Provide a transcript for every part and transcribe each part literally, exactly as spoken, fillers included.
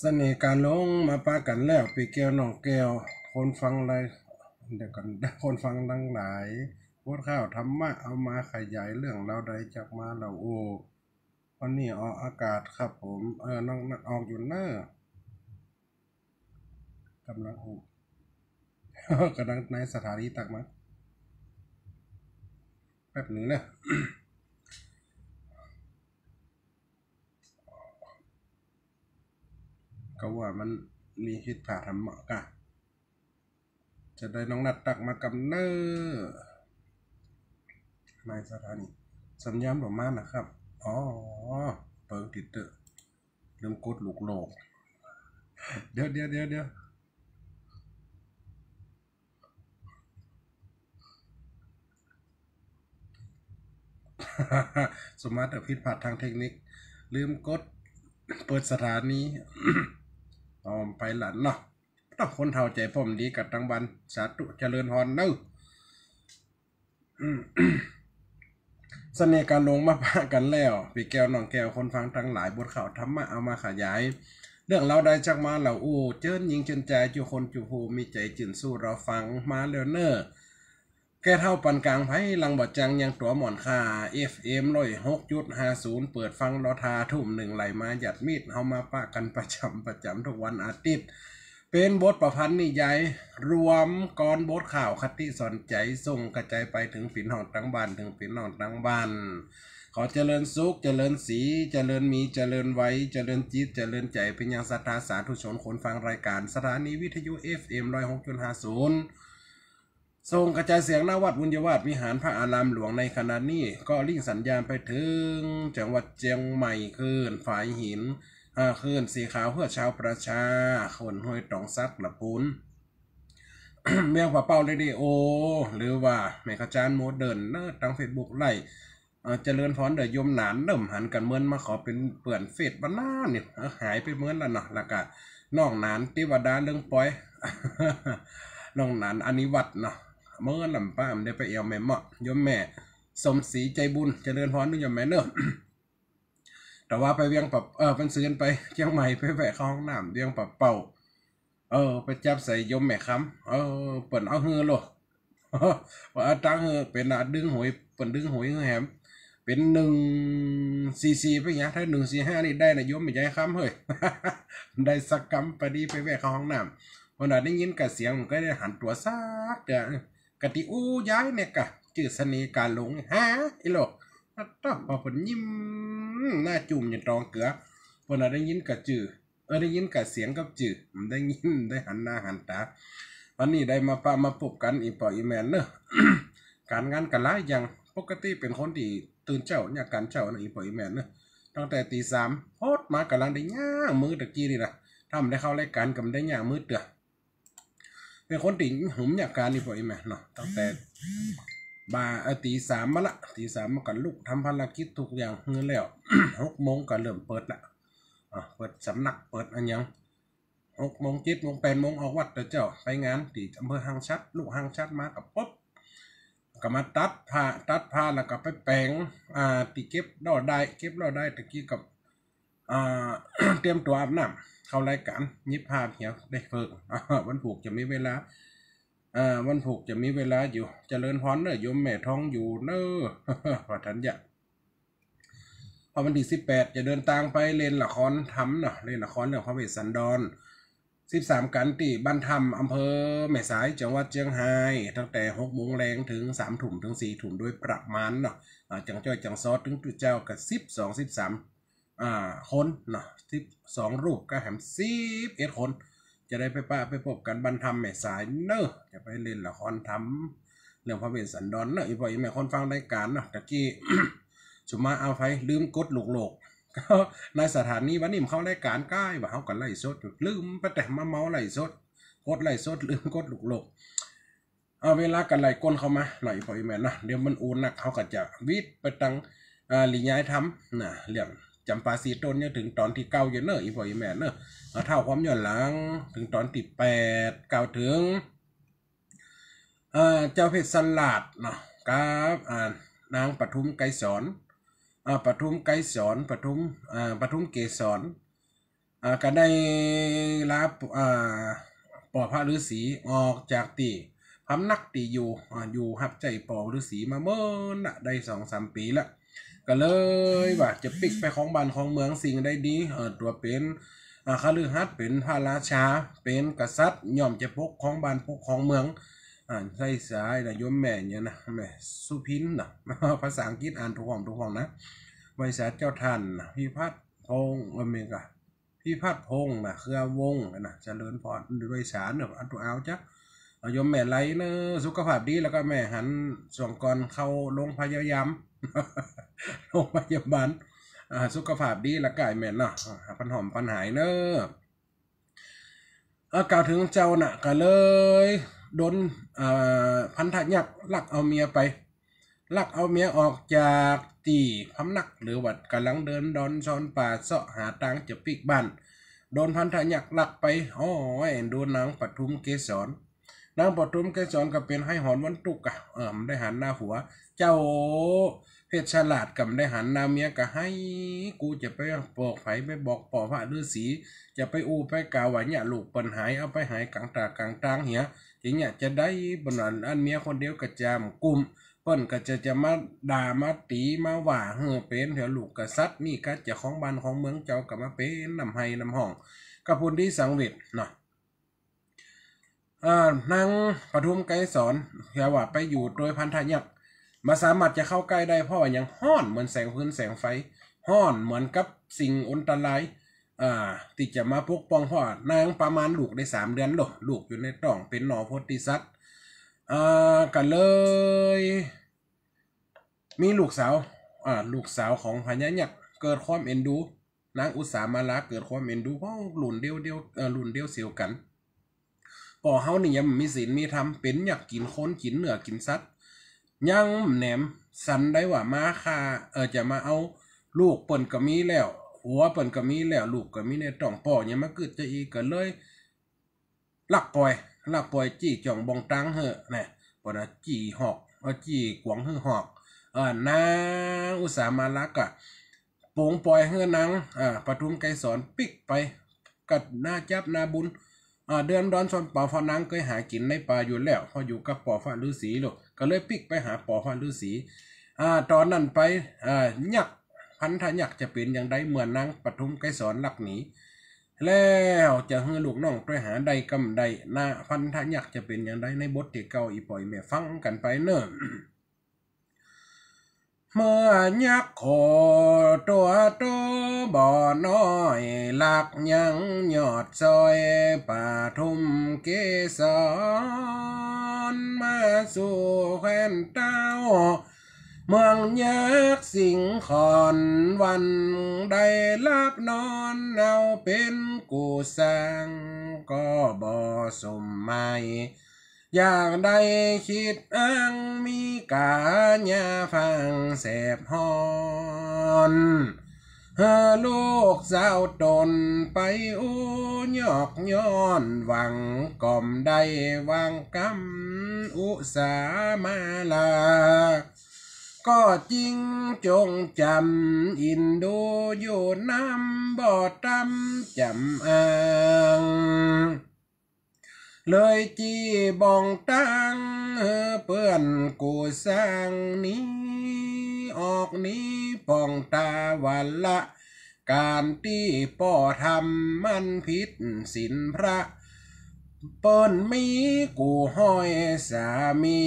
เสน่ห์ก๋านหลงมาปะกั๋นแล้ว ปี้แก้วน้องแก้ว คนฟังหลาย เดี๋ยวก่อน คนฟังตังหลาย บทข่าวธรรมะเอามาขยาย เรื่องราวใดจักมาเล่าอู้ วันนี้ออกอากาศครับผม เออ น้องนัดออกอยู่เน้อ ก่ำลังอู้ ก่ำลังในสถานีตักมา แป๊บหนึ่งเน้อ ก็ว่ามันมีผิดพลาดธรรมะกะ จะได้น้องนัดตักมากำเน้อ ในสถานี สัญญาณบ่มานะครับ อ๋อ เปิงติดเต๊อะ ลืมกดลูกโลก เดี๋ยว เดี๋ยว เดี๋ยว เดี๋ยว สมาร์ทผิดพลาดทางเทคนิค ลืมกดเปิดสถานี อ๋อ ไปละเนาะ ต้องคนเฒ่าใจ๋ป้อมดีกั๋นตังบ้าน สาธุ เจริญพรเน้อ เสน่ห์ก๋านหลงมาปะกั๋นแล้ว ปี้แก้วน้องแก้ว คนฟังตังหลาย บทข่าวธรรมะเอามาขยาย เรื่องราวใดจักมาเล่าอู้ เจิญญิงเจิญจาย จุคนจุผู้ มีใจ๋จื้นสู้รอฟังมาแล้วเน้อ แก่เฒ่าปานก๋าง ใผหลังบ่จัง ยังตั๋วหม่อนค่า เอฟเอ็ม ร้อยหกจุดห้าศูนย์ เปิดฟังรอท่า ทุ่มนึ่งไหลมาหยัดมีด เฮามาปะกั๋นประจ๋ำประจ๋ำทุกวันอาทิตย์ เป๋นบทประพันธ์นิยาย รวมกลอนบทข่าวคติสอนใจ๋ ส่งกระจายไปเถิงปี้น้องตังบ้าน เถิงปี้น้องตังบ้าน ขอเจริญสุข เจริญศรี เจริญมี เจริญไวย เจริญจิต เจริญใจ๋ ไปยังศรัทธาสาธุชนคนฟังรายก๋าน สถานีวิทยุ เอฟเอ็ม ร้อยหกจุดห้าศูนย์ ส่งกระจายเสียง ณ วัดบุญญาวาสวิหาร พระอารามหลวงในขณะนี้ ก็ริ่งสัญญาณไปเถิงจังหวัดเจียงใหม่ คลื่นฝายหิน อ่า คลื่นสีขาวเพื่อชาวประชา คลื่นห้วยตองสัก ละปูน เวียงป่าเป้าเรดิโอ หรือว่าแม่ขจานโมเดิร์นเน้อ ตังเฟซบุ๊กไลฟ์ เอ่อ เจริญพรเด้อโยมหนาน เริ่มหันกั๋นเมินมาขอเป๋นเปื้อนเฟซบ้านหน้านี่ เออ หายไปเมินแล้วเนาะ แล้วก็น้องหนาน เตวดาเรืองปอย น้องหนาน อนิวัฒน์เนาะ เมินลำป้า บ่ได้ไปแอ่วแม่เมาะ โยมแม่สมศรีใจบุญ เจริญพรเน้อโยมแม่เน้อ แต่ว่าไปเวียงป่า เอ่อ เปิ้นซืนไปเจียงใหม่ ไปแวะเข้าห้องน้ำเวียงป่าเป้า เออ ไปจับใส่โยมแม่คำ เออ เปิ้นเอาหื้อโลด ว่าเอาตังค์หื้อ เป๋นอะดึงหวย เปิ้นดึงหวยหื้อแหม เป๋นหนึ่งสี่สี่ ไปหยัง ถ้าหนึ่งสี่ห้านี่ได้นะโยมแม่ยายคำเฮ้ย ได้สักกำ ปะดีไปแวะเข้าห้องน้ำ เปิ้นอะได้ยินกะเสียง มันก็ได้หันตั๋วสักเตื้อ กะตี้อู้ยายเนี่ยกะ จื้อเสน่ห์ก๋านหลง ฮะ อีโลก อะต๊ะ พอเปิ้นยิ้ม หน้าจุ่มอย่างตองเกือ เปิ้นอะได้ยินกะจื้อ เออ ได้ยินกะเสียงกับจื้อ บ่ได้ยิน บ่ได้หันหน้าหันต๋า วันนี้ได้มาปะมาปบกั๋น อี่ป้ออี่แม่เน้อ ก๋านงานกะหลายอย่าง ปกติเป๋นคนตี้ตื่นเจ๊า เยียะก๋านเจ๊าเน้อ อี่ป้ออี่แม่เน้อ ตั้งแต่ตี๋สาม โพดมากำลังได้ย่างมือตะกี้นี่นะ ถ้าบ่ได้เข้ารายก๋านก็บ่ได้ย่างมือเตื้อ เป๋นคนตี้หึมเยียะก๋าน อี่ป้ออี่แม่เนาะ ตั้งแต่บ่าย เอ่อ ตี๋สามมาละ ตี๋สามมาก็ลุกทำภารกิจทุกอย่างหื้อแล้ว หกโมงก็เริ่มเปิดละ อ่ะ เปิดสำนัก เปิดอะหยัง หกโมง เจ็ดโมง แปดโมงออกวัดเต๊อะเจ้า ไปงานตี้อำเภอห้างฉัตร ลุห้างฉัตรมาก็ปุ๊บ ก็มาตัดผ้า ตัดผ้าแล้วก็ไปแป๋ง อ่า ตี้เก็บลอด้าย เก็บลอด้ายตะกี้ก็ อ่า เตรียมตั๋วอาบน้ำ เข้ารายก๋าน ยิบผ้าเหียได้เผิก วันพูกจะมีเวลา อ่า วันพูกจะมีเวลาอยู่ เจริญพรเน้อ โยมแม่ทองอยู่เน้อ ว่าทันยะ พอวันตี้สิบแปดจะเดินตางไปเล่นละครธรรมเนาะ เล่นละครเรื่องพระเวสสันดร สิบสาม กั๋นตี้บ้านถ้ำ อำเภอแม่สาย จังหวัดเจียงฮาย ตั้งแต่หกโมงแลงเถิงสามทุ่มเถิงสี่ทุ่มโดยประมาณเนาะ อ่า จั่งจ้อยจั่งซอเถิงตุ๊เจ้าก็สิบสอง สิบสาม อ่า คนเนาะ สิบสองรูปก็แหมสิบเอ็ดคน จะได้ไปปะไปปบกั๋นบ้านถ้ำแม่สายเน้อ จะไปเล่นละครธรรม เรื่องพระเวสสันดรเนาะ อี่ป้ออี่แม่คนฟังรายก๋านเนาะ ตะกี้ สุมาเอาไปลืมกดลูกโลก ในสถานีวันนี้มันเข้ารายก๋านก้ายว่าเฮาก็ไลฟ์สดอยู่ ลืมไปแต่มาเมาไลฟ์สด กดไลฟ์สด ลืมกดลูกโลก เอาเวลาก็ไล่ก้นเข้ามาหน่อย อี่ป้ออี่แม่เนาะ เดี๋ยวมันอู้นัก เฮาก็จะวิดไปตัง อ่า หลีย้ายธรรมนะ เรื่องจ๋ำปาสี่ต้นเนี่ยเถิงต๋อนตี้เก้าอยู่เน้อ อี่ป้ออี่แม่เน้อ เอาเท้าความย้อนหลังเถิงต๋อนตี้แปด กล่าวเถิง เอ่อ เจ้าเพชรสลาดเนาะ กับ อ่า นางปทุมไกรสอน อ่า ปทุมไกรสอน ปทุม อ่า ปทุมเกสร อ่า ก็ได้ลา อ่า ป้อพระฤๅษีออกจากตี้พำนักตี้อยู่ อ่า อยู่ฮับใจ๊ป้อฤๅษีมาเมินละ ได้สองสามปี๋ละ ก็เลยว่าจะปิ๊กไปครองบ้านครองเมืองสิ่งใดดี เออ ตั๋วเป๋น อ่า คฤหัสถ์ เป๋นพระราชา เป๋นกษัตริย์ ย่อมจะปกครองบ้านปกครองเมือง อ่า ใจ๊สายนะโยมแม่เนี่ยนะ แม่สุพินนะ ภาษาอังกฤษอ่านถูกห้องถูกห้องนะ ไหว้สาเจ้าต้านนะ พิพัฒน์พงษ์ เออ แม่นก่ะ พิพัฒน์พงษ์นะ เครือวงศ์นะ เจริญพร ไหว้สาเนาะ อันตัวเอาจ้ะ เอาโยมแม่ไหลเนาะ สุขภาพดี แล้วก็แม่หันส่วงก่อนเข้าโรงพยาบาล โรงพยาบาล อ่า สุขภาพดีแล้วก็ไอ้แม่เนาะ อ่า พันหอมพันหายเนาะ เออ กล่าวเถิงเจ้าน่ะ ก็เลยโดน อ่า พันธะยักษ์ลักเอาเมียไป ลักเอาเมียออกจากตี้พำนัก หรือว่ากำลังเดินดอนซอนป่าเซาะหาตางจะปิ๊กบ้าน โดนพันธะยักษ์ลักไป โอ้ย เอ็นดูนางปทุมเกสร นางปทุมเกสรก็เป๋นไห้หอนวันตุ๊กอะ เออ บ่ได้หันหน้าหัว เจ้าเพชรราชก็บ่ได้หันหน้าเมีย ก็ไห้ กูจะไปบอกใผ ไปบอกป้อพระฤๅษี จะไปอู้ไปกล่าวว่าเนี่ยลูกเปิ้นหาย เอาไปหายก๋างต๋ากก๋างตางเหีย จะเนี่ยจะได้ เปิ้นว่าอันเมียคนเดียวก็จำกุ้ม เปิ้นก็จะ จะมาด่ามาตี๋มาว่าหื้อเป๋นเหีย ลูกกษัตริย์นี่ก็จะครองบ้านครองเมือง เจ้าก็มาเป๋นน้ำไห้น้ำห้อง ก็พูนดีสังเวชเนาะ เอ่อ นางปทุมเกสร เหียว่าไปอยู่โตยพันธะยักษ์ บ่สามารถจะเข้าใก้ได้ เพราะว่ายังฮ้อนเหมือนแสงฟืนแสงไฟ ฮ้อนเหมือนกับสิ่งอันตราย อ่า ตี้จะมาปกป้อง เพราะว่านางประมาณลูกได้สามเดือนโล ลูกอยู่ในต๊องเป๋นหน่อโพธิสัตว์ อ่า ก็เลย มีลูกสาว อ่า ลูกสาวของพญายักษ์ เกิดความเอ็นดู นางอุสามาลาเกิดความเอ็นดู เพราะรุ่นเดียวเดียว เอ่อ รุ่นเดียวเสียวกั๋น ป้อเฮานี่ยังมีศีลมีธรรม เป๋นยักษ์กิ๋นคนกิ๋นเนื้อกิ๋นสัตว์ ยังแหนมสันได้ว่ามาฆ่า เอ่อ จะมาเอาลูกเปิ้นก็มีแล้ว ผัวเปิ้นก็มีแล้ว ลูกก็มีในต๊อง ป้อยังมากึ๊ดจะอี้ ก็เลย ลักป่อย ลักป่อยจี้จ่องบ่องตางหื้อนะ ป้อนะ จี้หอก เอ่อ จี้กวางหื้อหอก เอ่อ นางอุสามาลาก็ปงป่อยหื้อนาง เอ่อ ปทุมเกสรปิ๊กไป ก็น่าจับน่าบุญ เอ่อ เดินดอนซอนป่า เพราะนางเกยหากิ๋นในป่าอยู่แล้ว เพราะอยู่กับป้อพระฤๅษีลูก ก็เลยปิ๊กไปหาป้อพระฤๅษี อ่า ต๋อนนั้นไป เอ่อ ยักษ์ พันธะยักษ์จะเป๋นอย่างใด เมื่อนางปทุมเกสรลักหนี แล้วจะหื้อลูกน้องตวยหาได้กำใด นะ พันธะยักษ์จะเป๋นอย่างใด ในบทตี้เก้า อี่ป้ออี่แม่ฟังกั๋นไปเนาะ เมื่อยักษ์โขตั๋วโตบ่น้อย ลักยังยอดซอยปทุมเกสร มาสู่แคว้นเต้า เมืองยักษ์สิงขร วันได้หลับนอน เอาเป๋นกู้สร้างก็บ่สมหมาย อยากได้คิดอ้างมีก๋าหญ้าฟางแสบฮ้อน หื้อลูกสาวต๋นไปอู้ยอกย้อน หวังก่อมได้วางกำอุสามาลา ก็จริงจงจ๋ำอินดูอยู่นำบ่ตำจ๋ำอ้าง เลยจี้บ่องตางหื้อเปื้อนกู้สร้างหนีออกหนีป้องตาวันละ ก๋านตี้ป้อทำมันผิดศีลพระ เปิ้นมีกู้ห้อยสามี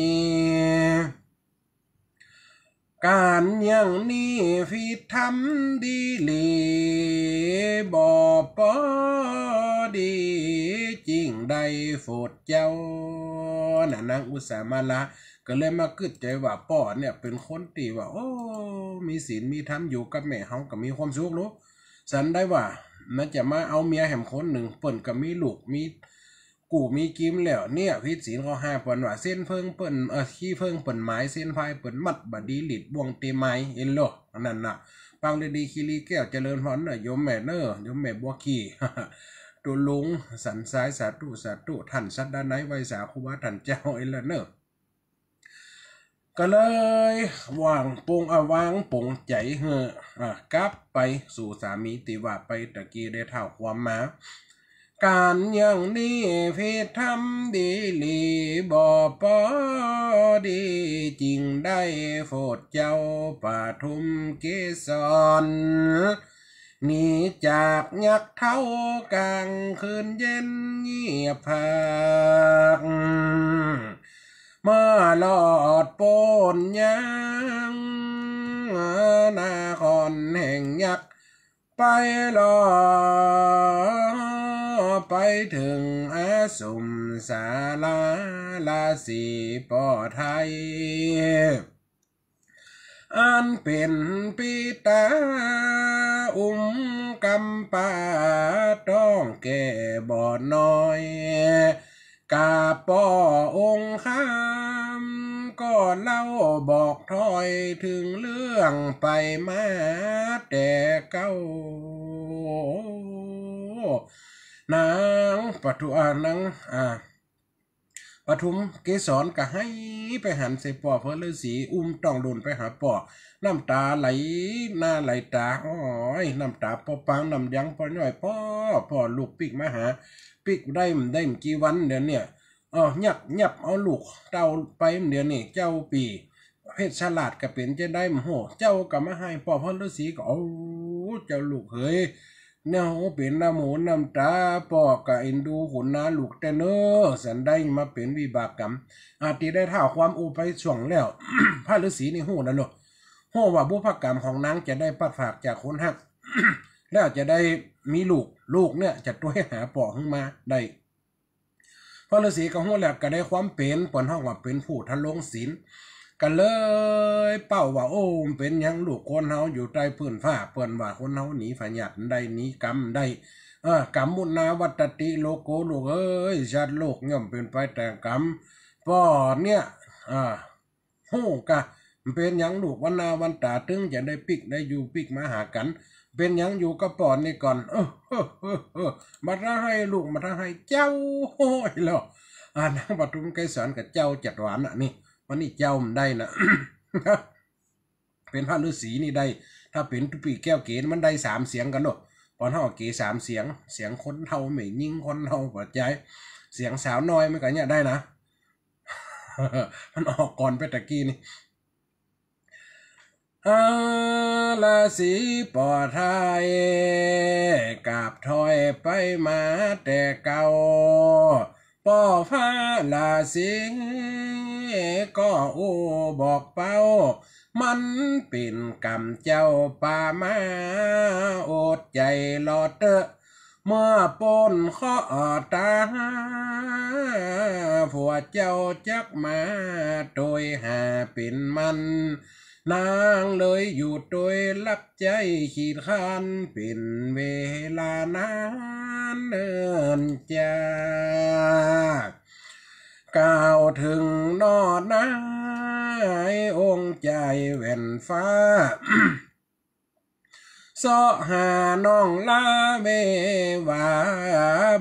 ก๋านอย่างนี้ผิดธรรมดีหลี บ่ปอดี จิ่งได้โฝดเจ้า นะ นางอุสามาลาก็เลยมากึ๊ดใจ๋ว่าป้อเนี่ยเป๋นคนตี้ว่า โอ้ มีศีลมีธรรม อยู่กับแม่เฮาก็มีความสุขลูก สันได้ว่ามันจะมาเอาเมียแหมคนนึ่ง เปิ้นก็มีลูกมี กู้มีกิ๋มแล้ว เนี่ยผิดศีลข้อห้า เปิ้นว่า เส้นเพิ่งเปิ้น เอ่อ ขี้เพิ่งเปิ้นหมาย เส้นพายเปิ้นมัด บ่ดีหลีดบ่วงเตไม้ เอ็นโล อันนั้นน่ะ ปังฤดีคีรีแก้ว เจริญพรเนาะ โยมแม่เนาะ โยมแม่บัวขี่ ตุ๊ลุง สันทราย สาธุ สาธุ ต้านสัตดานัย ไหว้สาครูบาต้านเจ้า เอ็นโลเนาะ ก็เลยหว่างปลง อ่ะ วางปลงใจ๋หื้อ อ่ะ กลับไปสู่สามีตี้ว่าไปตะกี้ได้เท้าความมา ก๋านอย่างนี้ผิดธรรมดีหลีบ่ปอดี จึงได้โผดเจ้าปทุมเกสร หนีจากยักษ์เฒ่ากลางคืนเย็นเงียบผาก เมื่อรอดป๊นยังนครแห่งยักษ์ ไปรอไปเถิงอาสมสาราราศีปอไทย อันเป๋นปิตาอุ้มกำปาต้องแก่บอดน้อย กาบป้อองค์คำก็เล่าบอกถ้อยเถิงเรื่องไปมาแต่เก่า นางปทุ อ่า นาง อ่า ปทุมเกสรก็ไห้ไปหันใส่ป้อพระฤๅษี อุ้มต้องหล่นไปหาป้อ น้ำต๋าไหลหน้าไหลต๋า โอ้ย น้ำต๋าป้อปาง น้ำยังป้อย้อย ป้อ ป้อลูกปิ๊กมาหา ปิ๊กได้บ่ได้บ่กี่วันเดี๋ยวเนี่ย เออ ยับ ยับเอาลูกเต้าไปเดี๋ยวนี้ เจ้าปี้เพชรราชก็เป๋นจะได้บ่ฮู้ เจ้าก็มาไห้ป้อพระฤๅษีก็ โอ้ เจ้าลูกเหย เนี่ย โอ้ เป๋นน้ำหูน้ำต๋า ป้อก็เอ็นดูขุนนาลูกแต๊เน่อ สันได้มาเป๋นวิบากกรรม อ่า ตี้ได้เท้าความอู้ไปส่วงแล้ว พระฤๅษีนี่ฮู้นะเนาะ ฮู้ว่าบุพกรรมของนางจะได้พลัดพรากจากคนฮัก แล้วจะได้มีลูก ลูกเนี่ยจะตวยหาป้อหื้อมาได้ พระฤๅษีก็ฮู้แล้ว ก็ได้ความเป๋น เปิ้นฮ้องว่าเป๋นผู้ทะลงศีล ก็เลยเป้าว่า โอ้ เป๋นหยังลูกคนเฮาอยู่ใต้พื้นฟ้า เปิ้นว่าคนเฮาหนีพยาธิได้ หนีกรรมได้ เออ กรรมมุนาวัตติโลโก ลูกเอ้ย สัตว์โลกย่อมเป๋นไปแต่กรรม ป้อเนี่ย อ่า ฮู้กา เป๋นหยังลูกวันหน้าวันต๋าตึงจะได้ปิ๊กได้อยู่ปิ๊กมาหากั๋น เป๋นหยังอยู่กับป้อนี่ก่อน เออ เออ เออ เออ บ่ต้องไห้ลูก บ่ต้องไห้ เจ้า โอ้ย แล้ว อ่า นางปทุมเกสรก็เจ้าจัดหวานน่ะนี่ วันนี้เจ้าบ่ได้นะ เป๋นพระฤๅษีนี่ได้ ถ้าเป๋นตุ๊ปี้แก้วเก๋มันได้สามเสียงกั๋นเนาะ ปอนเฮาเก๋สามเสียง เสียงคนเฒ่าแม่ญิง คนเฒ่าป้อจาย เสียงสาวน้อยมันก็เนี่ยได้นะ มันออกก่อนไปตะกี้นี่ อา ราศีปอไทย กาบถ้อยไปมาแต่เก่า ป้อพระฤๅษีก็อู้บอกเป้า มันเป๋นกรรมเจ้าปามา อดใจ๋รอเต๊อะ เมื่อป๊นเคราะห์ต๋า ผัวเจ้าจักมาตวยหาเป๋นหมั้น นางเลยอยู่ตวยรับใจ๊ขีดคร้านเป๋นเวลานานเนิ่นจา กล่าวเถิงหน้อ นายองค์จายแว่นฟ้า เซาะหาน้องลาเววา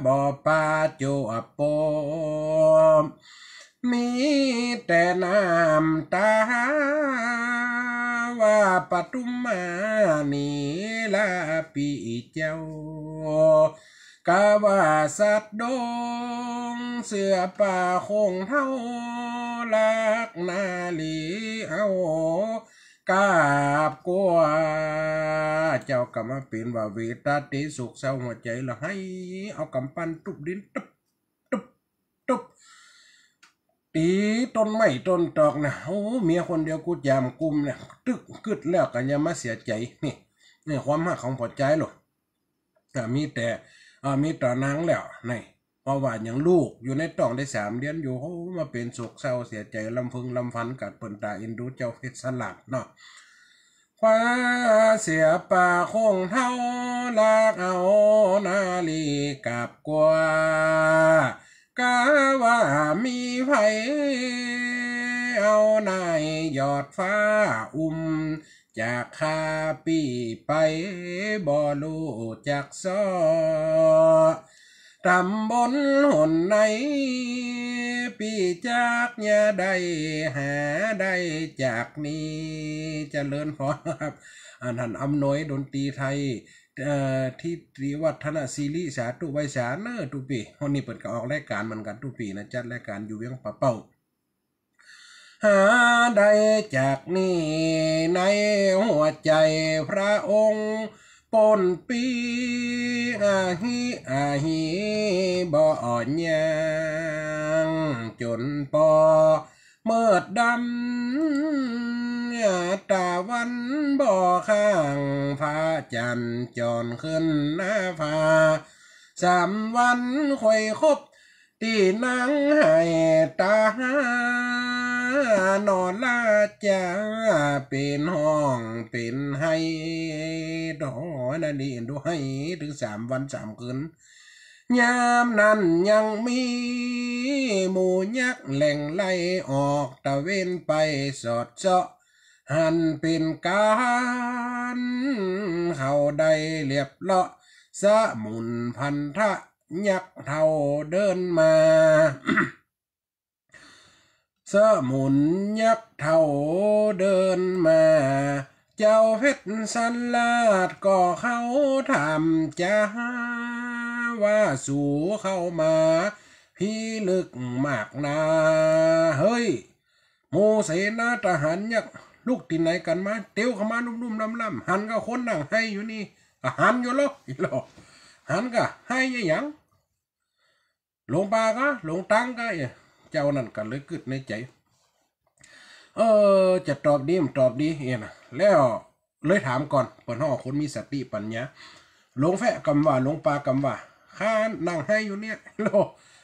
บ่ปาจวบปบ มีแต่น้ำต๋า ว่าปทุมมานีลาปี้เจ้า กาว่าสัตว์ดงเสือป่าโค่งเฒ่า ลักนาลีเอากราบกราบ เจ้าก็มาเป๋นว่าเวตาเต โศกเศร้าหัวใจ๋ละไห้ เอาก๋ำปั้นตุ๊บดินตุ๊บ ตุ๊บ ตุ๊บ ตี๋ต้นไม้ต้นตอกนะ โอ้ เมียคนเดียวกูจ๋ำกุมเนี่ย ตึกกึ๊ดแล้วก็อย่ามาเสียใจ๋ นี่ นี่ความฮักของป้อจายโลด อ่า มีแต่ อ่า มีต่อนางแล้ว นี่ เพราะว่ายังลูกอยู่ในต๊องได้สามเดือนอยู่ โอ้ มาเป๋นโศกเศร้าเสียใจ๋ ลำพึงลำพันกับเปิ้นต๋าเอ็นดูเจ้าเพชรสลัดเนาะ คว้าเสือป่าโค่งเฒ่า ลักเอานาลีกราบกราบ กาว่ามีใผเอานายยอดฟ้าอุ้ม จากข้าปี้ไปบ่ฮู้จักเซาะ ต๋ำบนหนใน ปี้จักอย่าได้หาได้จากนี้ เจริญพรครับ อันนั้นอำนวยดนตรีไทย เอ่อ ทิติวัฒนศิริ สาธุไหว้สาเน่อ ตุ๊ปี้ วันนี้เปิ้นก็ออกรายก๋านเหมือนกั๋น ตุ๊ปี้นะ จัดรายก๋านอยู่เวียงป่าเป้า หาได้จากนี้ในหัวใจ๋พระองค์ ป้นปี้อาหิอาหิบ่อ่อนยัง จ๋นปอเมิดดำ ตะวันบ่ข้าง พระจั๋นทร์จ่อนขึ้นหน้าผา สามวันค่อยครบ ตี้นางไห้ต๋าหา นอราจา เป๋นฮ้องเป๋นไห้ โอ้ย นั่นนี่เอ็นดู ไห้เถิงสามวันสามคืน ยามนั้นยังมีหมู่ยักษ์แหล่งไล่ออกตระเวนไปสอดเซาะ หันเป๋นก๋าน เขาได้เลียบเลาะ สมุนพันธะยักษ์เฒ่าเดินมา สมุนยักษ์เฒ่าเดินมา เจ้าเพชรสลาดก็เข้าถามจา ว่าสูเข้ามาพิลึกมากนา เฮ้ย หมู่เสนาทหารยักษ์ ลุกตี้ไหนกั๋นมา เตียวเข้ามาลุ่มๆ ล่ำๆ หันก็คนนั่งไห้อยู่นี่ ก็หันอยู่ลอ อีหลอ หันก็ไห้อะหยัง หลงป่าก็ หลงตังก็ เอ๊ะ เจ้านั่นก็เลยกึ๊ดในใจ๋ เออ จะตอบดีบ่ตอบดี เอ๊ะนะ แล้วเลยถามก่อน เปิ้นฮ้องคนมีสติปัญญา หลงแฟะกำว่า หลงป่ากำว่า ข้านั่งไห้อยู่เนี่ย โล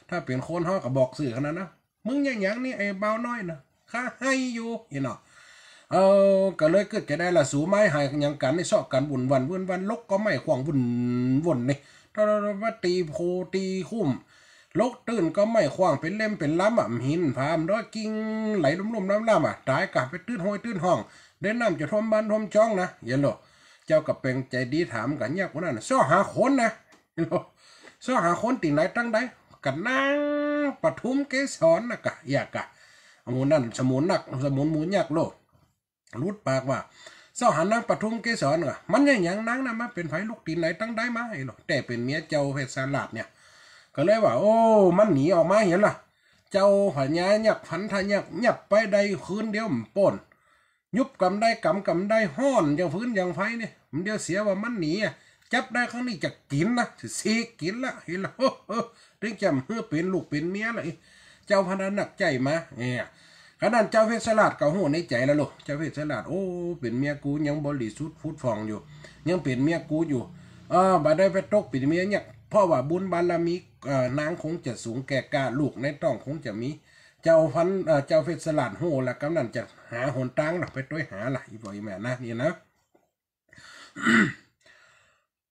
ถ้าเป๋นคนฮ้องก็บอกซื่อขนาดนั้นนะ มึงเยียะหยังนี่ไอ้บ่าวน้อยนะ ข้าไห้อยู่ เห็นเนาะ เออ ก็เลยกึ๊ดจะได้ละ สูมาไห้หยังกั๋นนี่ เซาะกั๋นวุ่นวันวุ่นวัน ลกก็ไม้ขว้างวุ่นวุ่นนี่ ตะละละว่าตี้โพธิ์ตี้คุ้ม ลกตื้นก็ไม้ขว้างเป๋นเล่มเป๋นลำอะ หินผามันดอยกิ่งไหลลุ่มๆ ล่ำๆ อะ ต๋ายกะไปตื้นห้วยตื้นฮ่อง ได้น้ำจะท่วมบ้านท่วมจ้องนะ เห็นเนาะ เจ้าก็เป๋นใจ๋ดีถามกั๋นยักษ์ผู้นั้น เซาะหาคนนะ เซาะหาคนตี้ไหนตังใด กั๋นนางปทุมเกสรนะกะ เยียะกะ หมู่นั้นสมุนนัก สมุนหมู่ยักษ์โล หลุดปากว่า เซาะหานางปทุมเกสรกะ มันเยียะหยังนางนะ มาเป๋นใผลุกตี้ไหนตังใดมา ไอ้โล แต่เป๋นเมียเจ้าเพชรสลาดเนี่ย ก็เลยว่า โอ้ มันหนีออกมาเหียล่ะ เจ้าพญายักษ์พันธะยักษ์ยับไปได้คืนเดียวมันป้น ยุบกำได้กำกำได้ฮ้อนอย่างฟืนอย่างไฟเนี่ย มันเดียวเสียว่ามันหนีอะ จับได้ครั้งนี้จะกิ๋นนะ สิฉีกกิ๋นละ เห็นละ เฮ้อ เฮ้อ เถิงจะหื้อเป๋นลูกเป๋นเมียละ เจ้าพญานักใจ๋มา เนี่ย ขนาดเจ้าเพชรสลาดก็ฮู้ในใจ๋แล้วลูก เจ้าเพชรสลาด โอ้ เป๋นเมียกูยังบริสุทธิ์ผุดผ่องอยู่ ยังเป๋นเมียกูอยู่ เออ บ่ได้ไปตกเป๋นเมียเนี่ย เพราะว่าบุญบารมี เอ่อ นางคงจะสูงแก่กล้า ลูกในต๊องคงจะมี เจ้าพัน เอ่อ เจ้าเพชรสลัดฮู้ละ กำนั้นจะหาหนตางละ ไปตวยหาละ อี่ป้ออี่แม่นะ นี่นะ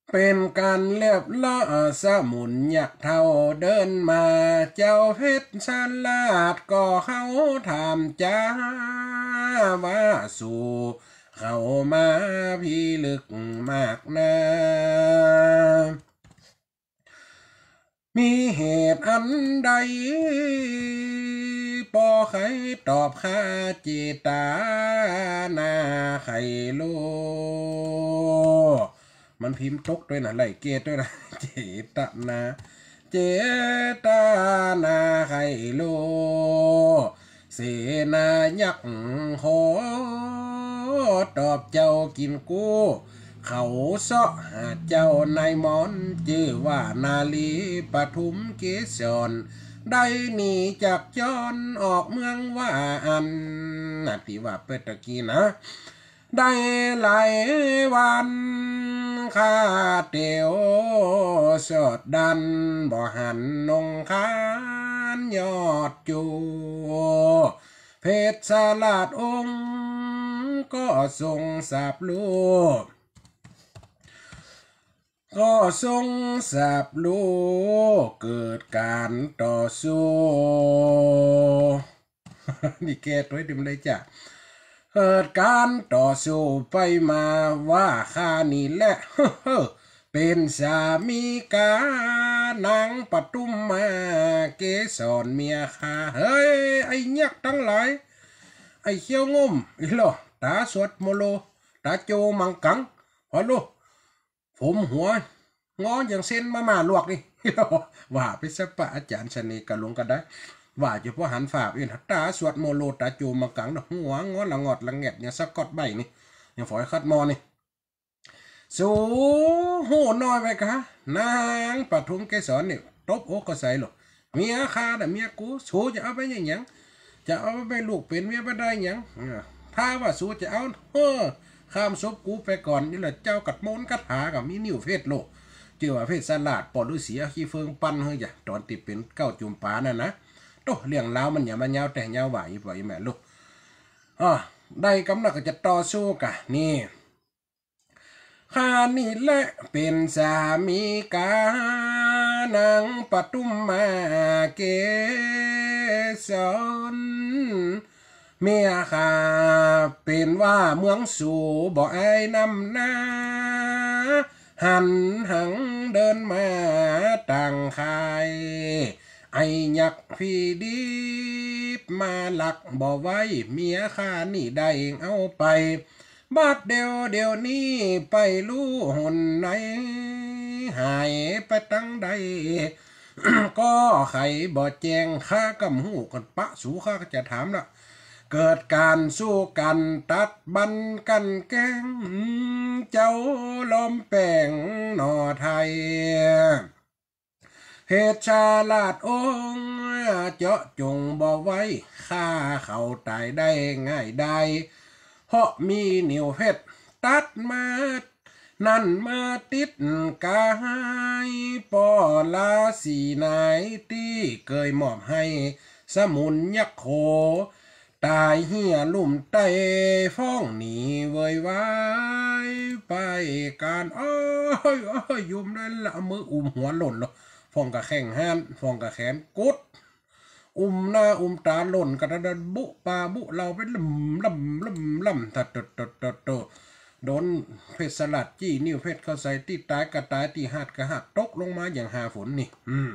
เป๋นก๋านเลียบเลาะ เอ่อ สมุนยักษ์เฒ่าเดินมา เจ้าเพชรสลัดก็เข้าถามจา ว่าสูเข้ามาพิลึกมากนา มีเหตุอันใด ปอใค่ตอบข้า เจตนาใค่ฮู้ มันพิมพ์ตกตวยนะ ไล่เกตตวยนะ เจตนา เจตนาใค่ฮู้ เสนายักษ์ขอตอบเจ้ากิ๋นกู้ เขาเซาะหาเจ้านายหมอน จื้อว่านารีปทุมเกสร ได้หนีจากจรออกเมืองว่าอั้น นะ ตี้ว่าไปตะกี้นะ ได้หลายวันข้าเตียวสอดดัน บ่หันนงคานยอดจู เพชรสลัดองค์ก็ทรงทราบฮู้ ก็ทรงทราบฮู้ เกิดก๋านต่อสู้ นี่แก้ตวยเต็มเลยจ้ะ เกิดก๋านต่อสู้ไปมา ว่าข้านี่แหละ เป๋นสามีก๋าน นางปทุมมาเกสรเมียข้า เฮ้ย ไอ้ยักษ์ตังหลาย ไอ้เขี้ยวง่ม อีหล่อ ต๋าสวดโมโล ต๋าโจมังกัง ฮอโล ผมหัว งออย่างเส้นมาม่าลวกนี่ ว่าไปซะปะ อาจ๋ารย์เสน่ห์กะหลงกะได้ ว่าจะพอหันฝากอิน ต๋าสวดโมโล ต๋าโจมังกังเนาะ หัวงอละงอดละแงดอย่างสะกอตใบ้นี่ อย่างฝอยขัดหม้อนี่ สูฮู้น้อยไปกะ นางปทุมเกสรนี่ ตบอกก็ใส่หรอก เมียข้าน่ะเมียกู สูจะเอาไปหยังหยัง จะเอาไปลูกเป๋นเมียบ่ได้หยัง เออ ถ้าว่าสูจะเอา เออ ข้ามศพกูไปก่อน นี่แหละเจ้ากัดมนต์คาถากับมีนิ้วเพชรโลก จื้อว่าเพชรสลาด ป้อฤๅษีเอาขี้เฟืองปั้นหื้อจ้ะ ต๋อนตี้เป๋นเก๊าจุมปานั่นนะ โต้ เรื่องราวมันอย่ามายาวแต่ยาวว่าอีป่อยแม่ลูก อ้อ ได้กำนัดก็จะต่อสู้กะ นี่ ข้านี่แหละเป๋นสามีกา นางปทุมมาเกสร เมียข้าเป๋นว่าเมืองสูบ่อายนำหน้า หันหังเดินมาต่างค่าย ไอ้ยักษ์ผีดิบมาลักบ่ไหว เมียข้านี่ได้เอาไป บาดเดี่ยวเดี๋ยวนี้ไปฮู้หนไหน หายไปตังใด ก็ไขบ่แจ้ง ข้าก็บ่ฮู้ ก่อนปะสูข้าก็จะถามละ เกิดก๋านสู้กั๋นตัดบั้นกั๋นแกล้ง เจ้าล้อมแป้งหน่อไทย เพชรสลาดองค์เจาะจงบ่ไหว ฆ่าเขาต๋ายได้ง่ายดาย เพราะมีนิ้วเพชรตัดมา นั้นมาติดก๋าย ป้อราศีไหนตี้เกยมอบหื้อสมุนยักษ์โข ต๋ายเหียลุ่มใต้ฟ้องหนีเวยว้ายไปก๋าน โอ้ย โอ้ย ยุมได้ละ เอามืออุ้มหัวล่นลง ฟ้องกะแข้งฮ้าน ฟ้องกะแขนกุด อุ้มหน้าอุ้มต๋าล่นกะดะดะบุปาบุเลาไปลำลำลำลำ ตะโตะโตะโตะโตะ โดนเพชรสลาดจี้นิ้วเพชรเข้าใส่ ตี้ต๋ายกะต๋าย ตี้หักกะหัก ตกลงมาอย่างหาฝนนี่ อืม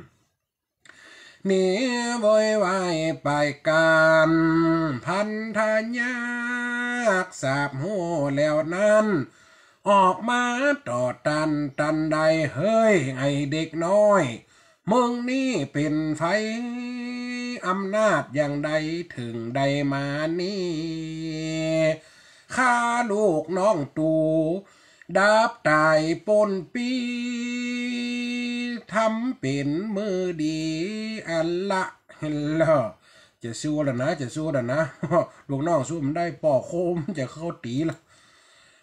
หนีโวยวายไปก๋าน พันธะยักษ์ทราบฮู้แล้วนั้น ออกมาต่อต้านตันใด เฮ้ย ไอ้เด็กน้อย มึงนี่เป๋นใผ อำนาจอย่างใดเถิงได้มานี่ ฆ่าลูกน้องตู ดาบต๋ายป้นปี้ ทำเป๋นมือดีอันละ เห็นแล้ว จะสู้แล้วนะ จะสู้แล้วนะ ลูกน้องสู้บ่ได้ ป้อโค้มจะเข้าตี๋ละ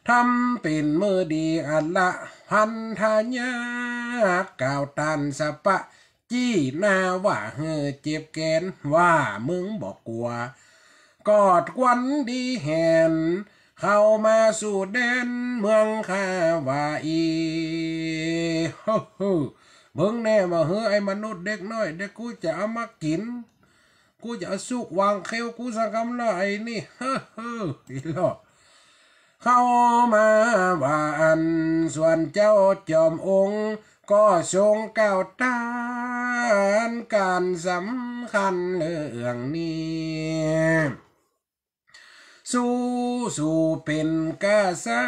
ทำเป๋นมือดีอันละ พันธะยักษ์กล่าวต้านสะปะ จี้หน้าว่าหื้อเจ็บแกน ว่ามึงบ่กั๋ว กอดควันดีแหน เข้ามาสู่แดนเมืองข้าว่าอี้ เฮ้อ เฮ้อ มึงแน่บ่หื้อไอ้มนุษย์เด็กน้อย เดี๋ยวกูจะเอามากิ๋น กูจะเอาสุกวางเขี้ยวกูสักกำละไอ้นี่ เฮ้อ เฮ้อ อีหล่อ เข้ามาว่าอั้น ส่วนเจ้าจอมองค์ ก็ทรงกล่าวต้านก๋านสำคัญเรื่องนี้ สู้ สู้เป๋นกษั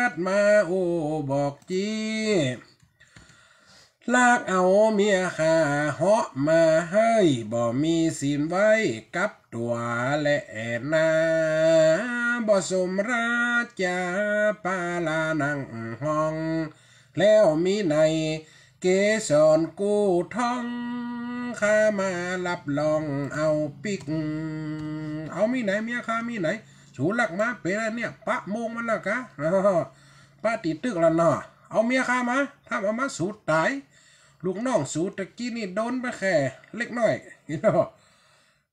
ตริย์มาอู้บอกจี้ ลักเอาเมียข้าเหาะมาเฮ้ย บ่มีศีลไว้กับตั๋วและแอ่นา บ่สมราชาปาลานั่งห้อง แล้วมีไหน เกสรกู้ท้อง ข้ามารับรองเอาปิ๊ก เอามีไหน เมียข้ามีไหน สูลักมาเป๋นอันเนี่ย ปะโมงมันละกะ ปะตี๋ตึกละเนาะ เอาเมียข้ามา ถ้าบ่เอามาสูต๋าย ลูกน้องสูตะกี้นี่โดนไปแค่เล็กน้อย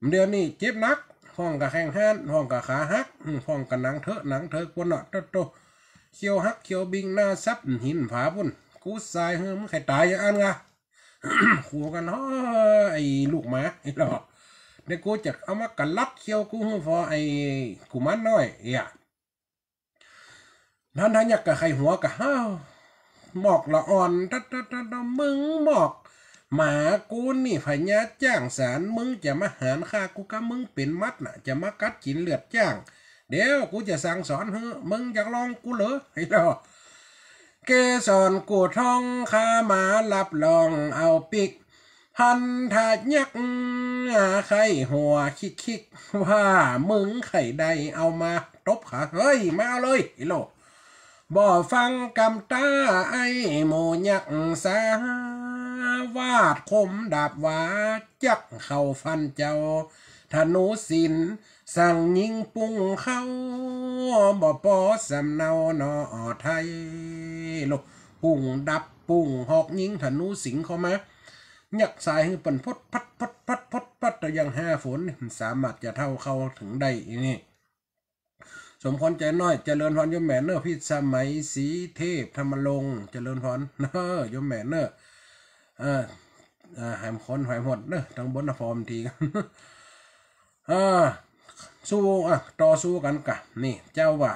เดี๋ยวนี้เจ็บหนัก ฟ้องกะแข้งฮ้าน ฟ้องกะขาหัก อืม ฟ้องกะหนังเทอะหนังเถิกปนเนาะ โตะโตะ เขี้ยวหักเขี้ยวบิ่งหน้าสับหินผาปุ้น กูสายหื้อมึงใค่ต๋ายอย่างอั้นกะ ขู่กั๋น เฮ้ย ไอ้ลูกหมา ไอ้หล่อ เดี๋ยวกูจะเอามากะลัดเขี้ยวกูหื้อฟอไอ้กุมารน้อย เอี้ย พันธะยักษ์กะใค่หัวกะ ฮ้าว หมอกละอ่อน ตัดตัดตัดตัด มึงหมอกหมากูนี่ พญาจ๊างสาร มึงจะมาหานข้ากูกา มึงเป๋นหมัดน่ะ จะมากัดกิ๋นเลือดจ๊าง เดี๋ยวกูจะสั่งสอนหื้อ มึงอยากลองกูเหรอ ไอ้หล่อ เกสรกู่ทอง ข้ามาฮับรองเอาปิ๊ก พันธะยักษ์ ใค่หัวคิกๆ ว่ามึงใค่ได้เอามาตบขา เฮ้ย มาเอาเลย ไอ้หล่อ บ่ฟังกำต้าไอ้หมู่ยักษ์สา วาดคมดาบหวาจักเข้าฟันเจ้า ธนูสิงห์สั่งยิงปุ้งเข้า บ่ปอสำเนาหนอไทย ลูก ปุ้งดับปุ้งหอกยิงธนูสิงห์เข้ามา ยักษ์สายหื้อเปิ้นพดพัดพดพัดพดพัด แต่ยังห้าฝน สามารถจะเท่าเข้าเถิงได้อีนี่ สมพรใจน้อย เจริญพรโยมแม่เนอะ พิสมัย ศรีเทพ ธรรมรงค์ เจริญพรเนอะ โยมแม่เนอะ เออ เออ หายคนหายหมดเนอะ ตังบนนะ ฟอร์มที เออ สู้ อ่ะ ต่อสู้กั๋นกะ นี่ เจ้าว่า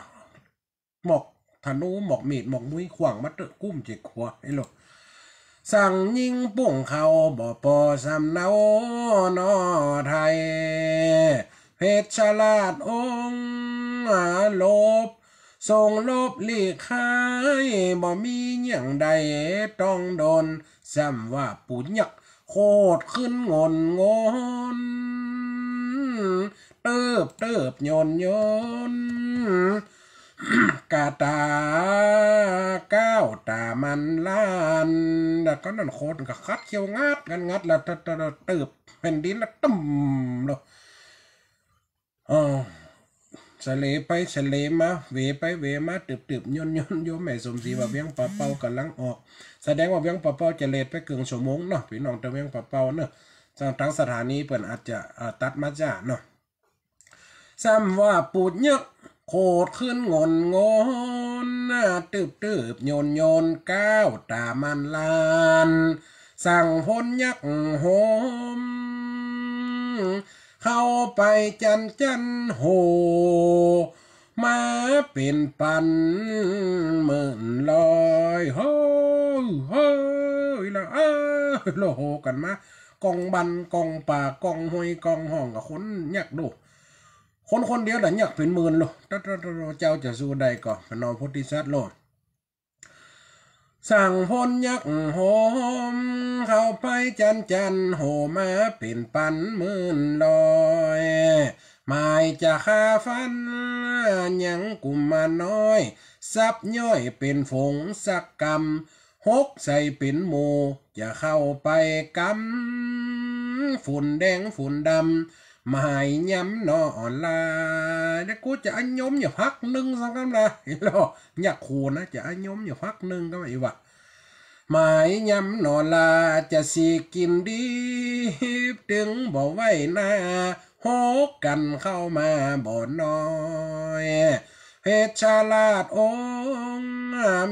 หมอกธนู หมอกมีด หมอกมุย ขว้างมาเต๊อะ กุ้มเจ็กขัว ไอ้หล่อ สั่งยิงปุ้งเข้า บ่ปอสำเนาหนอไทย เพชรราชองค์หลบ ทรงหลบหลีกหาย บ่มีอย่างใดต้องโดน ซ้ำว่าปู่ยักษ์โขดขึ้นงนงน เติบเติบโยนโยน กาตาก้าวต๋ามันล้าน แล้วก็นั่นโขดก็ขัดเขี้ยวงัดงัดงัด แล้วเติบเติบเติบแผ่นดินแล้วตึ้มลง เออ สะเลไปสะเลมา เหวไปเหวมา ตึบตึบโยนโยน โยมแม่สมศรีว่าเวียงป่าเป้าก่ำลังออก แสดงว่าเวียงป่าเป้าจะเลทไปเกิ่งชั่วโมงเนาะ ปี้น้องตะเวียงป่าเป้าเนาะ ทาง ทางสถานีเปิ้นอาจจะ เอ่อ ตัดมาจ้าเนาะ ซ้ำว่าปู่ยักษ์โขดขึ้นงนงน ตึบตึบโยนโยน ก้าวต๋ามันล้าน สั่งพลยักษ์โหม เข้าไปจันจันโห มาเป๋นปันหมื่นร้อย เฮ้ย เฮ้ย แล้ว เอ้ย แล้วโหกั๋นมา กองบัน กองป่า กองห้วย กองห้อง กับคนยักษ์ดู คนคนเดียวน่ะยักษ์เป๋นหมื่นโล เจ้าจะสู้ได้ก่อ พนมโพธิสัตว์โล สั่งพลยักษ์โหม เข้าไปจันจันโห มาเป๋นปันหมื่นร้อย หมายจะฆ่าฟันยังกุมารน้อย สับย่อยเป๋นฝงสักกำ หกใส่เป๋นหมู่ จะเข้าไปกำ ฝุ่นแดงฝุ่นดำ หมายย้ำหนออ่อนลา แล้วกูจะอะยมอยู่พักนึ่งสักกำละ ไอ้หล่อ ยักษ์โขดนะ จะอะยมอยู่พักนึ่งก็ไม่ว่า หมายย้ำหนอลา จะสีกิ๋นดิบ ตึงบ่ไหวหน้า โหกั๋นเข้ามาบ่น้อย เพชรราชองค์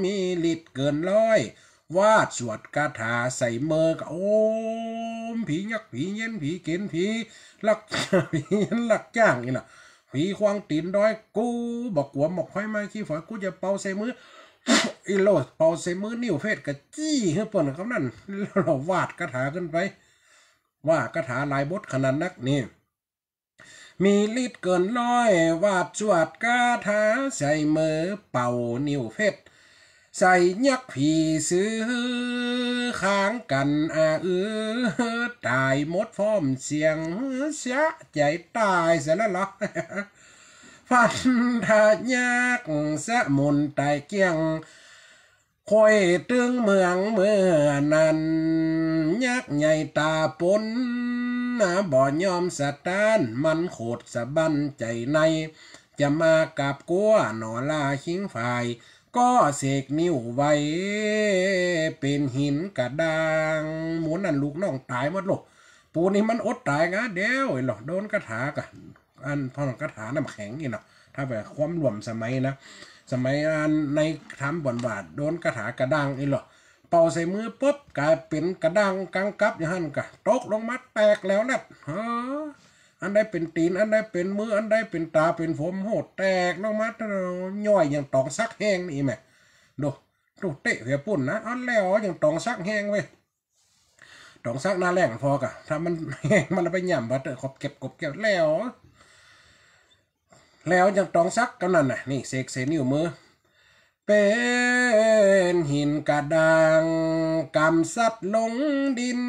มีฤทธิ์เกินร้อย วาดสวดคาถาใส่เมอก็ โอม ผียักษ์ ผีเย็น ผีเก๋ณฑ์ ผีลัก ผีเย็นลักจ้างนี่นะ ผีขว้างตี๋นดอย กูบ่กั๋วหมอกไฟไหม้ขี้ฝอย กูจะเป่าใส่มือ อีโลด เป่าใส่มือ นิ้วเพชรก็จี้หื้อเปิ้นกำนั้น แล้ววาดคาถาขึ้นไป ว่าคาถาหลายบทขนาดนักนี่ มีฤทธิ์เกินร้อย วาดสวดคาถาใส่เมอ เป่านิ้วเพชรใส่ยักษ์ผีเสือ ค้างกั๋นอะอือ ต๋ายหมดพร้อมเสียง เสียใจ๋ต๋ายเสียแล้วเหรอ พันธะยักษ์สมุนต๋ายเกลี้ยง ค่อยตึงเมืองเมื่อนั้น ยักษ์ใหญ่ต๋าปน บ่ยอมสะต้าน มันโขดสะบั้นใจ๋ใน จะมากับกั๋วหนอลาคิงฝ่าย ก็เสกนิ้วไว้ เป๋นหินกระด้าง หมู่นั้นลูกน้องต๋ายหมดโล ปูนี่มันอดต๋ายงาเดียว ไอ้หล่อ โดนคาถากะ อันพ่องคาถาน้ำแข็งนี่เนาะ ถ้าแบบความร่วมสมัยนะ สมัยอันในธรรมบ่อนว่าโดนคาถากระด้างนี่หรอ เป่าใส่มือปุ๊บ ก๋ายเป๋นกระด้างกังกับอยู่หั้นกะ ตกลงมาแตกแล้วแหละ เฮ้อ อันใดเป๋นตี๋น อันใดเป๋นมือ อันใดเป๋นต๋า เป๋นผม โหดแตกลงมา ย่อยอย่างต๋องซักแห้งนี่แหม ดู ตุ๊เตะเหียปุ้นนะ อันแล้วยังต๋องสักแฮงเว้ย ต๋องสักหน้าแล้งพอกะ ถ้ามันแฮงมันเอาไปหย่ำบ่าเต๊อะ ขบเก็บขบเก็บแล้ว แล้วยังต๋องสักกำนั้นน่ะ นี่เสกใส่นิ้วมือ เป๋นหินกะด้าง กำสัดลงดิน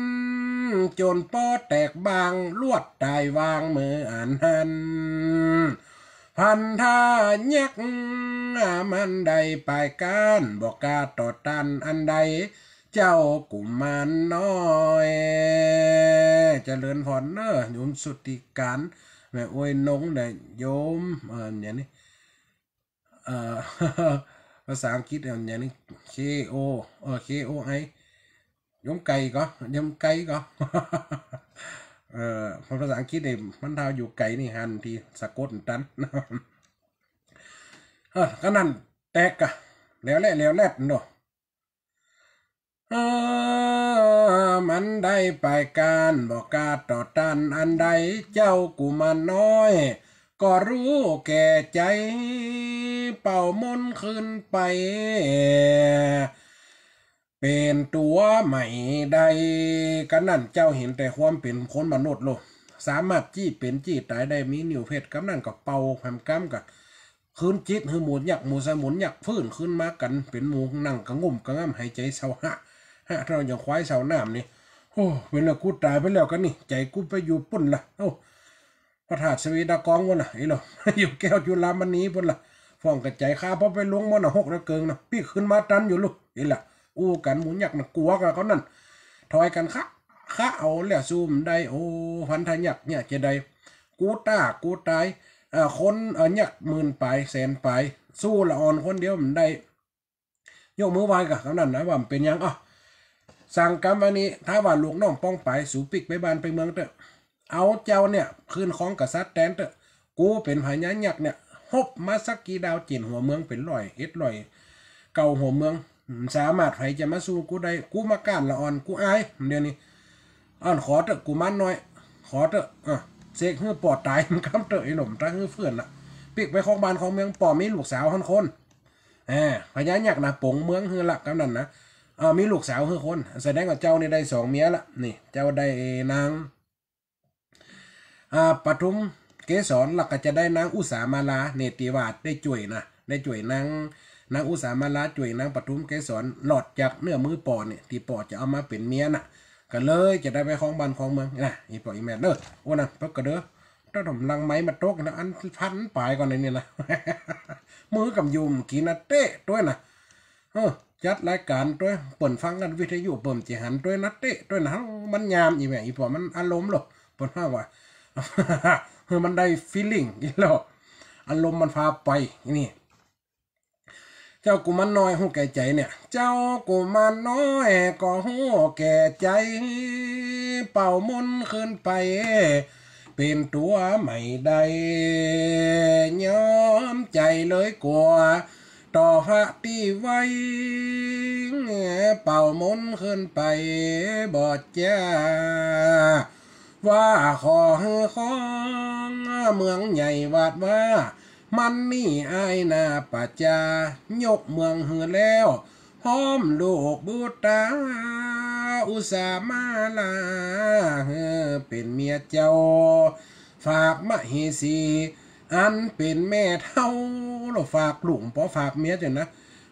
จ๋นปอแตกบาง ลวดต๋ายวางเหมือนหั้น พันธะยักษ์มันได้ปายก้าน บ่กล้าต่อต้านอันใด เจ้ากุมารน้อย เจริญพรเน่อ โยมสุทธิการ แม่อวยนงเน่อ โยม เอ่อ อย่างนี้ เอ่อ ภาษาอังกฤษ เอ่อ อย่างนี้ เค โอ เอ่อ เค โอ ไอ โยมไก่ก็ โยมไก่ก็ เอ่อ ภาษาอังกฤษนี่ มันถ้าอยู่ไกลนี่หันทีสะกดตัน เออ ก็นั้นแตกกะ แล้วแหละ แล้วแหละเนาะ เออ มันได้ปายก้าน บ่กล้าต่อต้านอันใด เจ้ากุมารน้อย ก็ฮู้แก่ใจ๋ เป่ามนต์ขึ้นไป เป๋นตั๋วใหม่ได้ ก็นั้นเจ้าหันแต่ความเป๋นคนมนุษย์โลก สามารถจี้เป๋นจี้ต๋ายได้ มีนิ้วเพชร กำนั้นก็เป่าแหมกำกะ คืนจิตหื้อหมู่ยักษ์หมู่สมุนยักษ์ฟื้นคืนมากั๋นเป๋นหมู่ นั่งกะงุ่มกะง่ำหายใจ๋เซาฮะ ฮะ เต้าอย่างควายเซาน้ำนี่ โอ้ เป๋นแล้วกูต๋ายไปแล้วกั๋นนี่ ใจ๋กูไปอยู่ปุ้นละ โอ้ พระธาตุสะเวดากองปุ้นน่ะ อีหล่อ อยู่แก้วจุฬามณีปุ้นละ ฟ้องกะใจ๋ข้า พอไปลงมรณหกนะเกิงนะ ปิ๊กคืนมาตันอยู่ลูก อีหล่ะ อู้กั๋นหมู่ยักษ์น่ะกั๋วกั๋น ก็นั้น ถอยกั๋นคะ คะเอาแล้วสู้บ่ได้ โอ้ พันธะยักษ์เนี่ยจะได้ กูต้า กูต๋าย เอ่อ คน เอ่อ ยักษ์หมื่นป๋ายแสนป๋าย สู้ละอ่อนคนเดียวบ่ได้ ยกมือไหว้กะ กำนั้นนะ ว่าบ่เป๋นหยัง อ้อ สั่งกำวันนี้ ถ้าว่าลูกน้องป้องไป สูปิ๊กไปบ้านไปเมืองเต๊อะ เอาเจ้าเนี่ย คืนครองกษัตริย์แตนเต๊อะ กูเป๋นพญายักษ์เนี่ย ฮบมาสักกี่ดาว เจ๋นหัวเมืองเป๋นร้อยเอ็ดร้อยเก้าหัวเมือง สามารถใผจะมาสู้กูได้ กูมาก้านละอ่อน กูอาย เดี๋ยวนี้ อ่อนขอเต๊อะ กุมารน้อย ขอเต๊อะ เออ เสกหื้อป้อต๋าย มันกำเต๊อะ ไอ้หล่อมต๋ายหื้อเฟื่อนละ ปิ๊กไปครองบ้านครองเมือง ป้อมีลูกสาวหั้นคน เออ พญายักษ์น่ะ ป๋งเมืองหื้อละ กำนั้นนะ เออ มีลูกสาวหื้อคน แสดงว่าเจ้านี่ได้สองเมียละ นี่ เจ้าได้นาง อ่า ปทุมเกสร แล้วก็จะได้นางอุสามาลา เนี่ย ตี้ว่าได้จ้วยนะ ได้จ้วยนาง นางอุสามาลา จ้วยนางปทุมเกสร รอดจากเงื้อมือป้อเนี่ย ตี้ป้อจะเอามาเป๋นเมียน่ะ ก็เลยจะได้ไปครองบ้านครองเมืองนะ อีป้ออีแม่เน่อ โอ้ นั่น เปิ้นก็เด้อ ต้องทำลังไม้มาตกนะ อันพันป๋ายก่อนเลยเนี่ยนะ มือกำยุมกิ๋นนะ เต๊ะตวยนะ เออ จัดรายก๋านตวย เปิ้นฟังกั๋นวิทยุ เปิ้นจะหันตวยนะ เต๊ะตวยนะ มันยาม อีแม่อีป้อมันอารมณ์โลก เปิ้นว่า ว่า เออ มันได้ feeling อีหล่อ อารมณ์มันพาไป นี่ เจ้ากุมารน้อยฮู้แก่ใจ๋เนี่ย เจ้ากุมารน้อยก็ฮู้แก่ใจ๋ เป่ามนต์ขึ้นไป เป๋นตั๋วใหม่ได้ ยอมใจ๋เลยกั๋ว ต่อหะตี้ไว้ เป่ามนต์ขึ้นไป บ่จ้า ว่าขอหื้อครอง เมืองใหญ่วาดว่า มันนี่อ้ายนาประจา ยกเมืองหื้อแล้ว พร้อมลูกบุตรา อุสามาลา หื้อเป๋นเมียเจ้า ฝากมเหสี อันเป๋นแม่เฒ่า แล้วฝากลูกบ่ฝากเมียเจ้านะ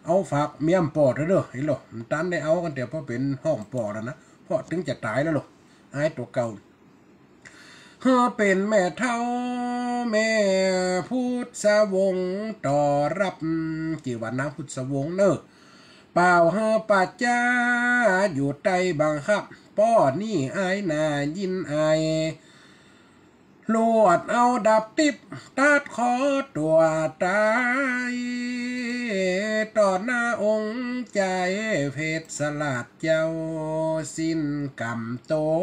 เอาฝากเมียป้อเต๊อะเด้อ ไอ้หล่อ มันตันได้เอากั๋น แต่พอเป๋นห้องป้อแล้วนะ เพราะถึงจะต๋ายแล้วหล่อ อายตั๋วเก่า หื้อเป๋นแม่เฒ่า แม่พุทธวงศ์ ต่อรับ จี๋ว่านางพุทธวงศ์เน่อ เป่าหื้อประจา อยู่ใต้บังคับ ป้อนี่อ้ายนายินอาย ลวดเอาดับติ๊บ ตัดคอตั๋วต๋าย ต่อหน้าองค์ใจ๋เพชรราชเจ้า สิ้นก๋ำตั๋ว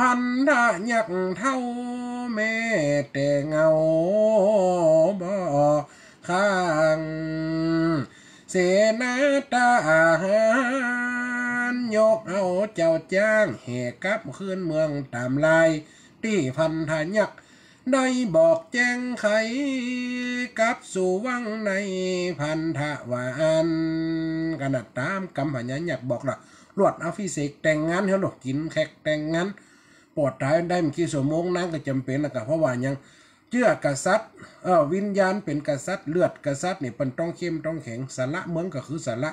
พันธะยักษ์เฒ่า แม้แต่เงาบ่ ข้าง เสนาทหาร ยกเอาเจ้าจ้าง แห่กลับคืนเมืองต๋ามลาย ตี้พันธะยักษ์ ได้บอกแจ้งไขกับสู่วังใน พันธะว่าอั้น กั๋นนะ ต๋ามกำพญายักษ์บอกละ ลวดอภิเษกแต่งงานเฮาเนาะ กิ๋นแขกแต่งงาน ปอดต๋ายได้บ่กี่ชั่วโมง นางก็จ๋ำเป๋นละก่ะ เพราะว่าหยัง เจื้อกษัตริย์ เอ่อ วิญญาณเป๋นกษัตริย์ เลือดกษัตริย์นี่เปิ้นต้องเข้มต้องแข็ง สละเมืองก็คือสละ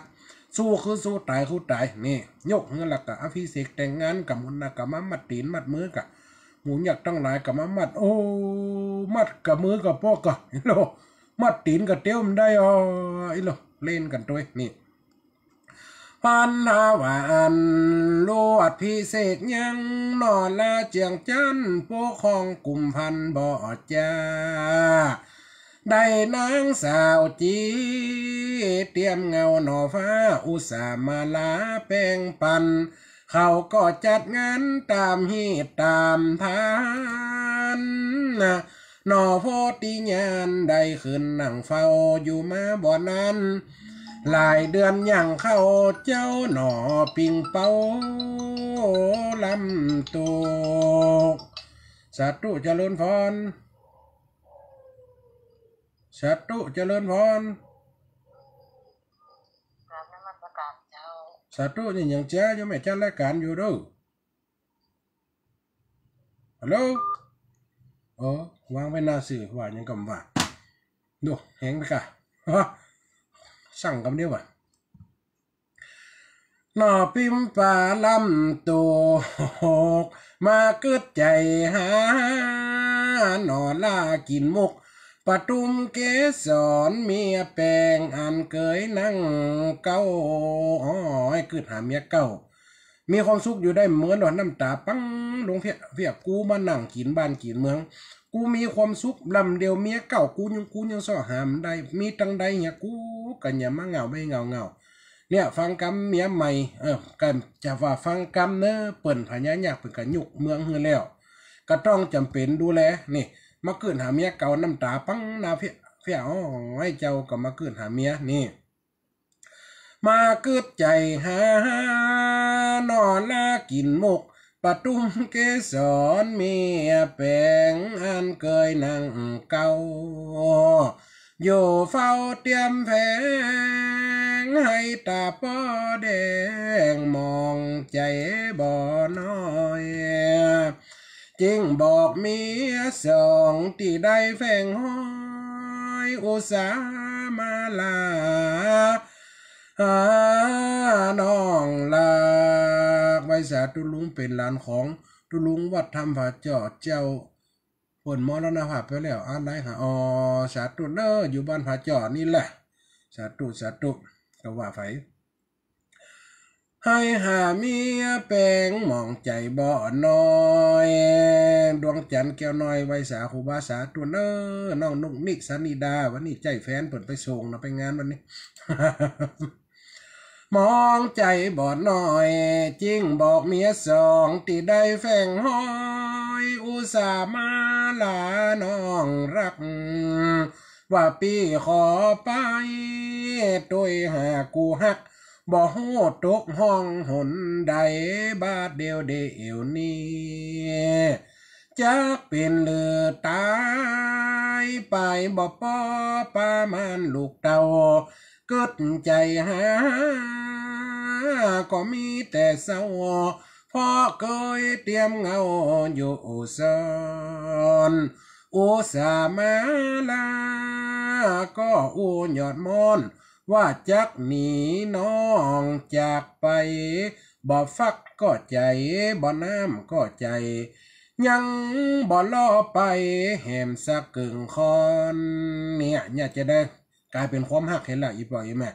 สู้คือสู้ ต๋ายคือต๋าย นี่ ยกหื้อละก่ะ อภิเษกแต่งงาน ก๋ำหัวหน้าก็มามัดตี๋นมัดมือก่ะ หมู่ยักษ์ตังหลายก็มามัด โอ้ มัดกะมือกะปอกกะ อิโล มัดตี๋นกะเตี้ยวบ่ได้อ้อ อิโล เล่นกั๋นตวย นี่ พันธะว่าอั้น ลวดอภิเษกยัง หน่อละเจียงจั๊น ปกครองกุมภัณฑ์บ่จ๋า ได้นางสาวจี เตียมเงาหน่อฟ้า อุสามาลาแป๋งปัน เขาก็จัดงานต๋ามฮีตต๋ามธรรมนะ หน่อโพธิญาณได้ขึ้นนั่งเฝ้าอยู่มาบ่นาน หลายเดือนยังเข้าเจ้าหน่อปิงเป้าลำตุก สาธุเจริญพร สาธุเจริญพร กราบนมัสการเจ้า สาธุ นี่ยังเจ๊อยู่ แม่จัดรายก๋านอยู่เด้อ ฮัลโหล โอ้ วางไว้หน้าซื่อ ว่าหยังกำว่า ดู แหงไปก่ะ ฮะ สั่งกำเดียวว่ะ หน่อปิงเป้าลำตุก มากึ๊ดใจ๋หา หน่อละกิ๋นมุก ปทุมเกสรเมียแป๋ง อันเกยนั่งเก๊า โอ้ย กึ๊ดหาเมียเก๊า มีความสุขอยู่ได้บ่เมิน หน่อน้ำต๋าปังลงเพี้ยเพี้ย กูมานั่งกิ๋นบ้านกิ๋นเมือง กูมีความสุขลำเดียว เมียเก๊ากูยัง กูยังเซาะหาบ่ได้ มีตังใดเหีย กูก็อย่ามาเหงาไปเหงาเหงา เนี่ย ฟังกำเมียใหม่ เออ ก็จะว่าฟังกำเน่อ เปิ้นพญายักษ์เปิ้นก็ยุกเมืองหื้อแล้ว ก็ต้องจ๋ำเป๋นดูแล นี่ มากึ๊ดหาเมียเก๊า น้ำต๋าปังหน้าเพี้ยเพี้ย โอ้ย เจ้าก็มากึ๊ดหาเมีย นี่ มากึ๊ดใจ๋หา หน่อละกิ๋นมุก ปทุมเกสรเมียแป๋ง อันเกยนั่งเก๊า อยู่เฝ้าเตียมแผง หื้อต๋าป้อแดง มองใจ๋บ่น้อย จึงบอกเมียสอง ตี้ได้แฝงฮ้อย อุสามาลา อา น้องฮัก ไหว้สาตุ๊ลุงเป๋นหลานของตุ๊ลุงวัดถ้ำผาเจาะเจ้า เปิ้นมรณภาพไปแล้ว อาลัยหา อ๋อ สาตุ๊เน่อ อยู่บ้านผาเจาะนี่แหละ สาตุ๊ สาตุ๊ ก็ว่าไป หื้อหาเมียแป๋ง มองใจ๋บ่น้อย ดวงจันทร์แก้วน้อย ไหว้สาครูบา สาตุ๊เน่อ น้องนุกนิก สานิดา วันนี้ใจ๊แฟนเปิ้นไปส่งนะ ไปงานวันนี้ มองใจ๋บ่น้อย จึงบอกเมียสอง ตี้ได้แฝงฮ้อย อุสามาลาน้องฮัก ว่าปี้ขอไป ตวยหากู้ฮัก บ่ฮู้ตกฮ่องหนใด บาดเดี่ยวเดี่ยวนี้ จักเป๋นหรือต๋ายไป บ่ปอประมาณลูกเต้า กึ๊ดใจ๋หา ก็มีแต่เศร้า เพราะเกยเตียมเหงาอยู่ซ้อน อุสามาลา ก็อู้ยอดม้อน ว่าจักหนีน้องจากไป บ่ฟักก็ใจ๋ บ่น้ำก็ใจ๋ ยังบ่ลอไปแหมสักเกิ่งคอน เนี่ย เนี่ยจะได้ก๋ายเป๋นความฮักหั้นละ อี่ป้ออี่แม่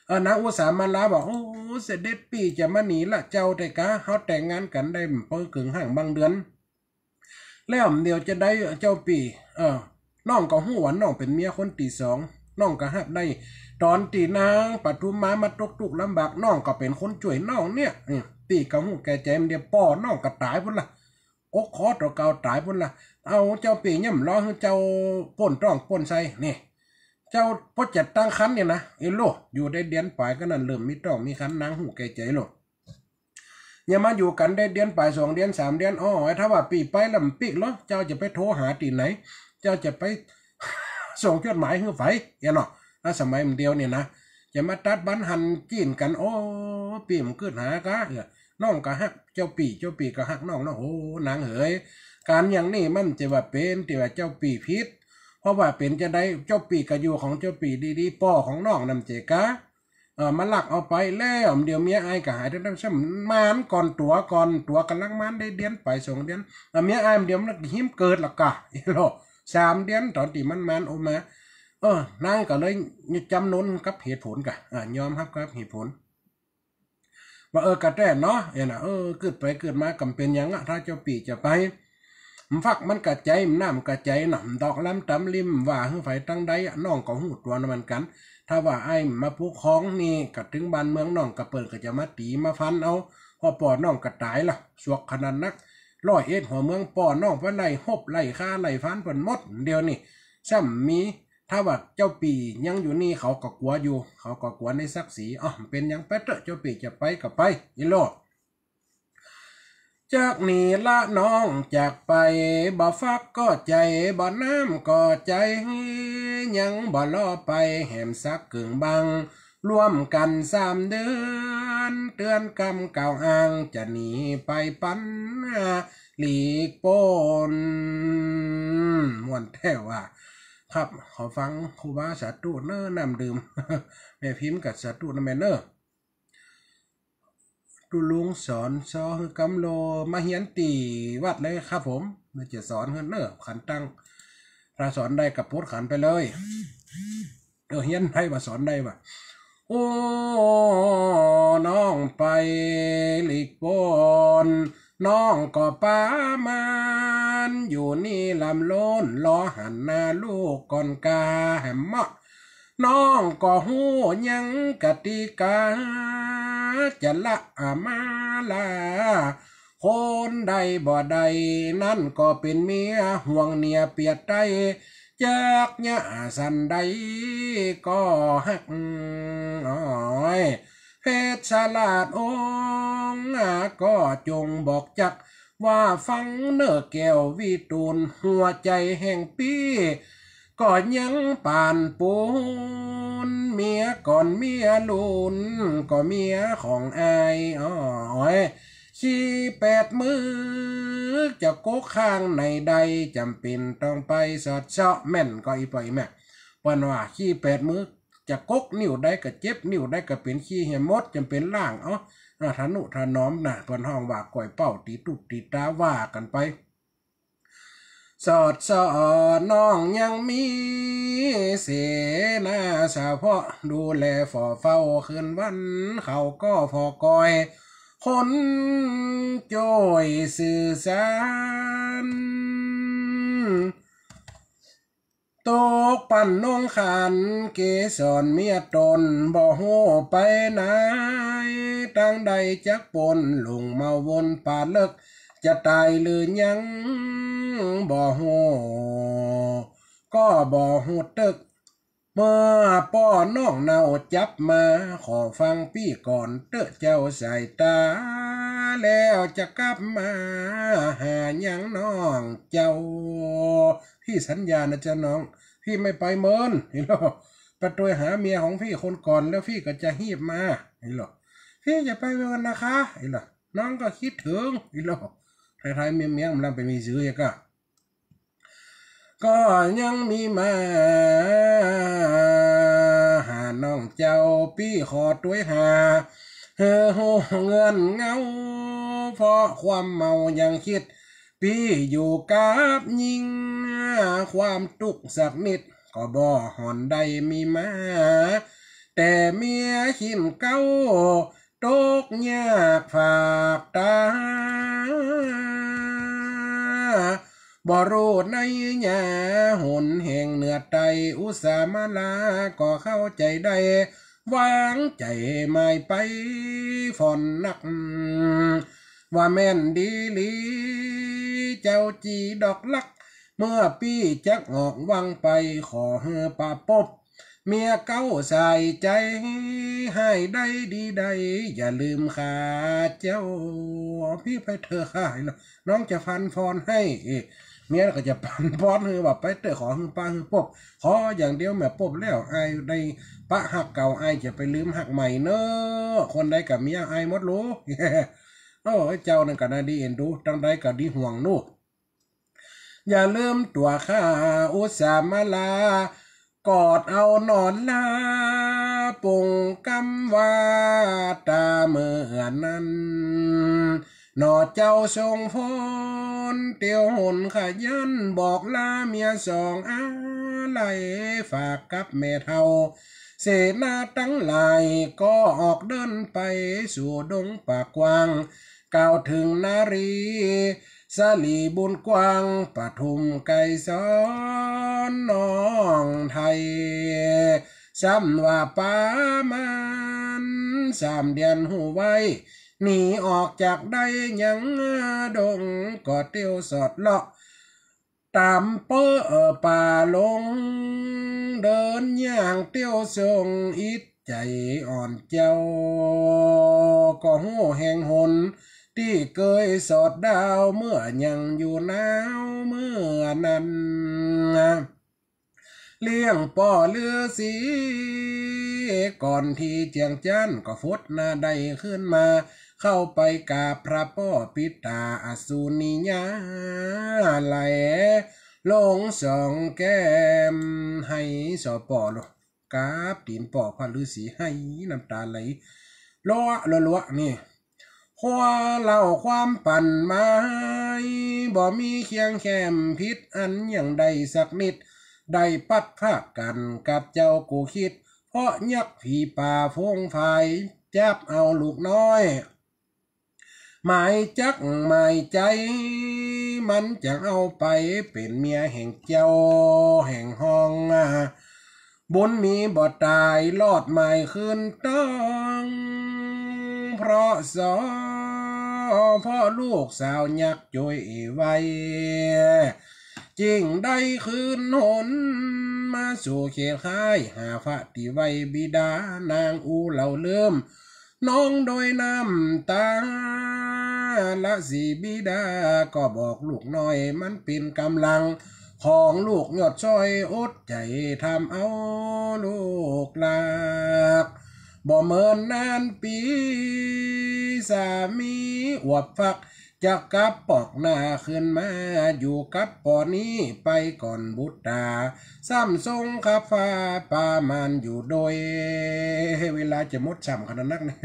เออ นางอุสามาลาบอก โอ้ เสด็จปี้จะมาหนีละเจ้า แต่กาเฮาแต่งงานกั๋นได้บ่เกิ่งห้างบ่เดือน แล้วเดี๋ยวจะได้เจ้าปี้ เออ น้องก็ฮู้ว่าน้องเป๋นเมียคนตี้สอง น้องก็ฮับได้ ต๋อนตี้นางปทุมมา มาตกตุ๊กลำบาก น้องก็เป๋นคนจ้วยน้องเนี่ย อืม ปี้ก็ฮู้แก่ใจ๋ บ่าเดี่ยวป้อน้องก็ต๋ายปู้นละ อกคอตั๋วเก่าต๋ายปู้นละ เอาเจ้าปี้ย่ำล้อหื้อเจ้าป้นต๊องป้นไส้ นี่ เจ้าป้อจะตั้งครรภ์เนี่ยนะ เอโล อยู่ได้เดือนป๋ายก็นั่น เริ่มมีต๊องมีครรภ์ นางฮู้แก่ใจ๋โลด อย่ามาอยู่กั๋นได้เดือนป๋าย สองเดือน สามเดือน อ้อ ถ้าว่าปี้ไปแล้วบ่ปิ๊กเหรอ เจ้าจะไปโทรหาตี้ไหน เจ้าจะไปส่งจดหมายหื้อใผ เนาะ อา สมัยเดียวนี่นะ จะมาตัดบั้นหันจีนกั๋น โอ้ ปี้บ่กึ๊ดหาก๊ะ เออ น้องก็ฮักเจ้าปี้ เจ้าปี้ก็ฮักน้องเนาะ โอ้ นางเหย ก๋านอย่างนี้มันจะว่าเป๋นตี้ว่าเจ้าปี้ผิด เพราะว่าเป๋นจาใด เจ้าปี้ก็อยู่ของเจ้าปี้ดีๆ ป้อของน้องนั่นเจกะ เออ มาลักเอาไปแล้ว เดี๋ยวเมียอ้ายก็หาย แต่ซ้ำหมั้นก่อนตั๋ว ก่อนตั๋วก๋ำลังหมั้นได้เดือนป๋าย สองเดือน เออ เมียอ้ายเดี๋ยวมันหิมเกิดละก๊ะ เนาะ สามเดือน ต๋อนตี้มันหมั้นออกมา เออ นางก็เลยจำนนกับเหตุผลก๊ะ อ่า ยอมฮับกับเหตุผล ว่า เออ ก็แต๊เนาะ เออ นะ เออ กึ๊ดไปกึ๊ดมาก็บ่เป๋นหยังอะ ถ้าเจ้าปี้จะไป ฟักมันก็ใจ๋ น้ำก็ใจ๋น่ะ ดอกลำต๋ำลิม ว่าหื้อใผตังใดอะ น้องก็ฮู้ตั๋วเหมือนกั๋น ถ้าว่าอ้ายมาปกครองนี่ ก็เถิงบ้านเมืองน้องก็เปิ้นก็จะมาตี๋มาฟันเอา เพราะป้อน้องก็ต๋ายละ สวกขนาดนัก ร้อยเอ็ดหัวเมืองป้อน้องไปไล่ฮบไล่ฆ่าไล่ฟันเปิ้นหมด เดี๋ยวนี้ซ้ำมี ถ้าว่าเจ้าปี้ยังอยู่นี่ เขาก็กั๋วอยู่ เขาก็กั๋วในศักดิ์ศรี อ้อ บ่เป๋นหยัง ไปเต๊อะ เจ้าปี้จะไปก็ไป อีหล่อ จากนี้ละน้องจากไป บ่ฟักก็ใจ๋ บ่น้ำก็ใจ๋ ยังบ่ลอไปแหมสักเกิ่งบัง ร่วมกั๋นสามเดือน เตื๋อนกำกล่าวอ้าง จะหนีไปปันหลีกป๊น ม่วนแต๊ว่า ครับ ขอฟังครูบาสาธุเน้อ น้ำดื่ม แม่พิมพ์ก็สาธุนะแม่เน้อ ตุ๊ลุงสอนซอหื้อกำโล มาเฮียนตี้วัดเลยครับผม เดี๋ยวจะสอนหื้อเน้อ ขันตั้ง ถ้าสอนได้ก็ปลดขันไปเลย เออ เฮียนได้บ่ สอนได้บ่ โอ้ น้องไปหลีกป๊น น้องก็ปามันอยู่นี่ลำล้น รอหันหน้าลูกก่อนกาแหมเหมาะ น้องก็ฮู้ยังกติกา จะละอามาลา คนใดบ่ได้ นั้นก็เป๋นเมียห่วงเนียเปียดไต้ จักยะสันใดก็ฮัก โอ้ย เพชรราชองค์ก็จงบอกจัก ว่าฟังเน้อแก้ววิทูล หัวใจ๋แห่งปี้ ก็ยังป่านปูน เมียก่อนเมียลุน ก็เมียของอ้าย อ้อย ขี้แปดมือ จะก๊กข้างไหนได้ จ๋ำเป๋นต้องไปสอดเซาะ แม่นก่ออีป้ออีแม่ เปิ้นว่าขี้แปดมือ จะก๊กนิ้วใดก็เจ็บ นิ้วใดก็เป๋นขี้เหียหมด จ๋ำเป๋นล้างเอา อ่า ทะนุถนอมนะ เปิ้นฮ้องว่าก้อยเป้า ตี๋ตุ๊บตี๋ต๋า ว่ากั๋นไป สอดเซาะน้องยังมีเสนาสะเพาะ ดูแลฝ่อเฝ้าคืนวัน เขาก็ผ่อคอย คนจ้วยสื่อสาร ตกปันนงขัน เกสรเมียต๋น บ่ฮู้ไปไหน ตังใดจักป๊น หลงเมาวนป่าเลิก จะต๋ายหรือยัง บ่ฮู้ ก็บ่ฮู้ตึก เมื่อป้อน้องเนาจับมา ขอฟังปี้ก่อนเต๊อะเจ้าสายต๋า แล้วจะกลับมาหายังน้องเจ้า ปี้สัญญานะจ๊ะน้อง ปี้ไม่ไปเมิน เห็นหรอ ไปตวยหาเมียของปี้คนก่อน แล้วปี้ก็จะฮีบมา เห็นหรอ ปี้จะไปเมินนะคะ เห็นหรอ น้องก็คิดเถิง เห็นหรอ ไทยๆ เมียงๆ มันไปมีจื้อยังก็ ก็ยังมีมาหาน้องเจ้า ปี้ขอตวยหา หื้อฮู้เงื่อนเหงา เพราะความเมายังคิด ปี้อยู่กับญิง ความตุ๊กข์สักนิด ก็บ่ห่อนได้มีมา แต่เมียขิ้นเก๊า ตกยากฝากต๋า บ่ฮู้ในยาหนแห่งเหนือใต้ อุสามาลาก็เข้าใจ๋ได้ วางใจ๋หมายไปฝ่อนนัก ว่าแม่นดีหลี เจ้าจี๋ดอกฮัก เมื่อปี้จักออกวังไป ขอหื้อปะปบ เมียเก๊าใส่ใจ๋หื้อได้ดีได้ อย่าลืมข้าเจ้า ปี้ไปเต๊อะ ข้า น้องจะปันปอนหื้อ เอ๊ะ เมียก็จะปันปอนหื้อว่าไปเต๊อะ ขอหื้อปะหื้อปบ ขออย่างเดียวแม่ปบแล้ว อ้ายได้ปะฮักเก่า อ้ายจะไปลืมฮักใหม่เนาะ คนใดก็เมียอ้ายหมดลูก โอ้ย เจ้านั่นก็น่าดีเอ็นดู ตังใดก็ดีห่วงลูก อย่าลืมตั๋วข้าอุสามาลา กอดเอานอนหลับ ปงกำว่าต๋าเมื่อนั้น หน่อเจ้าทรงพล เตียวหนขยัน บอกลาเมียสองอาลัย ฝากกับแม่เฒ่า เสนาตังหลาย ก็ออกเดินไปสู่ดงป่ากว้าง กล่าวเถิงนารี สลีบุญกว้าง ปทุมไกรสรน้องไทย ซ้ำว่าป๋ามันสามเดือนฮู้ไว้ หนีออกจากได้ยังดง ก็เตียวสอดเลาะ ต๋ามเป๊อะป่าลง เดินย่างเตียวส่ง อิดใจ๋อ่อนเจ้า ก็ฮู้แห่งหน ตี้เกยสอดดาว เมื่อยังอยู่หนาวเมื่อนั้น เลี้ยงป้อฤาษี ก่อนตี้เจียงจั้น ก็ฟดหน้าได้ขึ้นมา เข้าไปกราบพระป้อปิดต๋าอสุนิยาไหล ลงสองแก้ม ไหว้สอป้อลง กราบตี๋นป้อพระฤาษี ไหว้น้ำต๋าไหล ลัวลัวลัวนี่ คว้าเล่าความปั๋นมา บ่มีเคียงแคมผิดอันอย่างใดสักนิด ได้ปัดภาคกั๋นกับเจ้ากูคิด เพราะยักษ์ผีป่าโผงผาย จับเอาลูกน้อย หมายจักหมายใจ๋ มันจะเอาไปเป๋นเมียแห่งเจ้าแห่งห้อง บุญมีบ่ต๋าย รอดหมายคืนต้อง เพราะสอ เพราะลูกสาวยักษ์จ้วยไว้ จึงได้คืนหน มาสู่เขตค่าย หาพระตี้ไว้บิดานางอู้เล่าเริ่ม น้องโดยน้ำต๋า ละสีบิดาก็บอกลูกน้อย มันเป๋นก๋ำลัง ของลูกยอดซ้อย อดใจ๋ทำเอาลูกหลาก บ่เมินนานปี๋ สามีอวบฟัก จะกลับปอกหน้าคืนมา อยู่กับป้อนี้ไปก่อนบุตรา ซ้ำทรงขับฟ้าป๋ามันอยู่โดย เวลาจะหมดซ้ำขนาดนักเนี่ย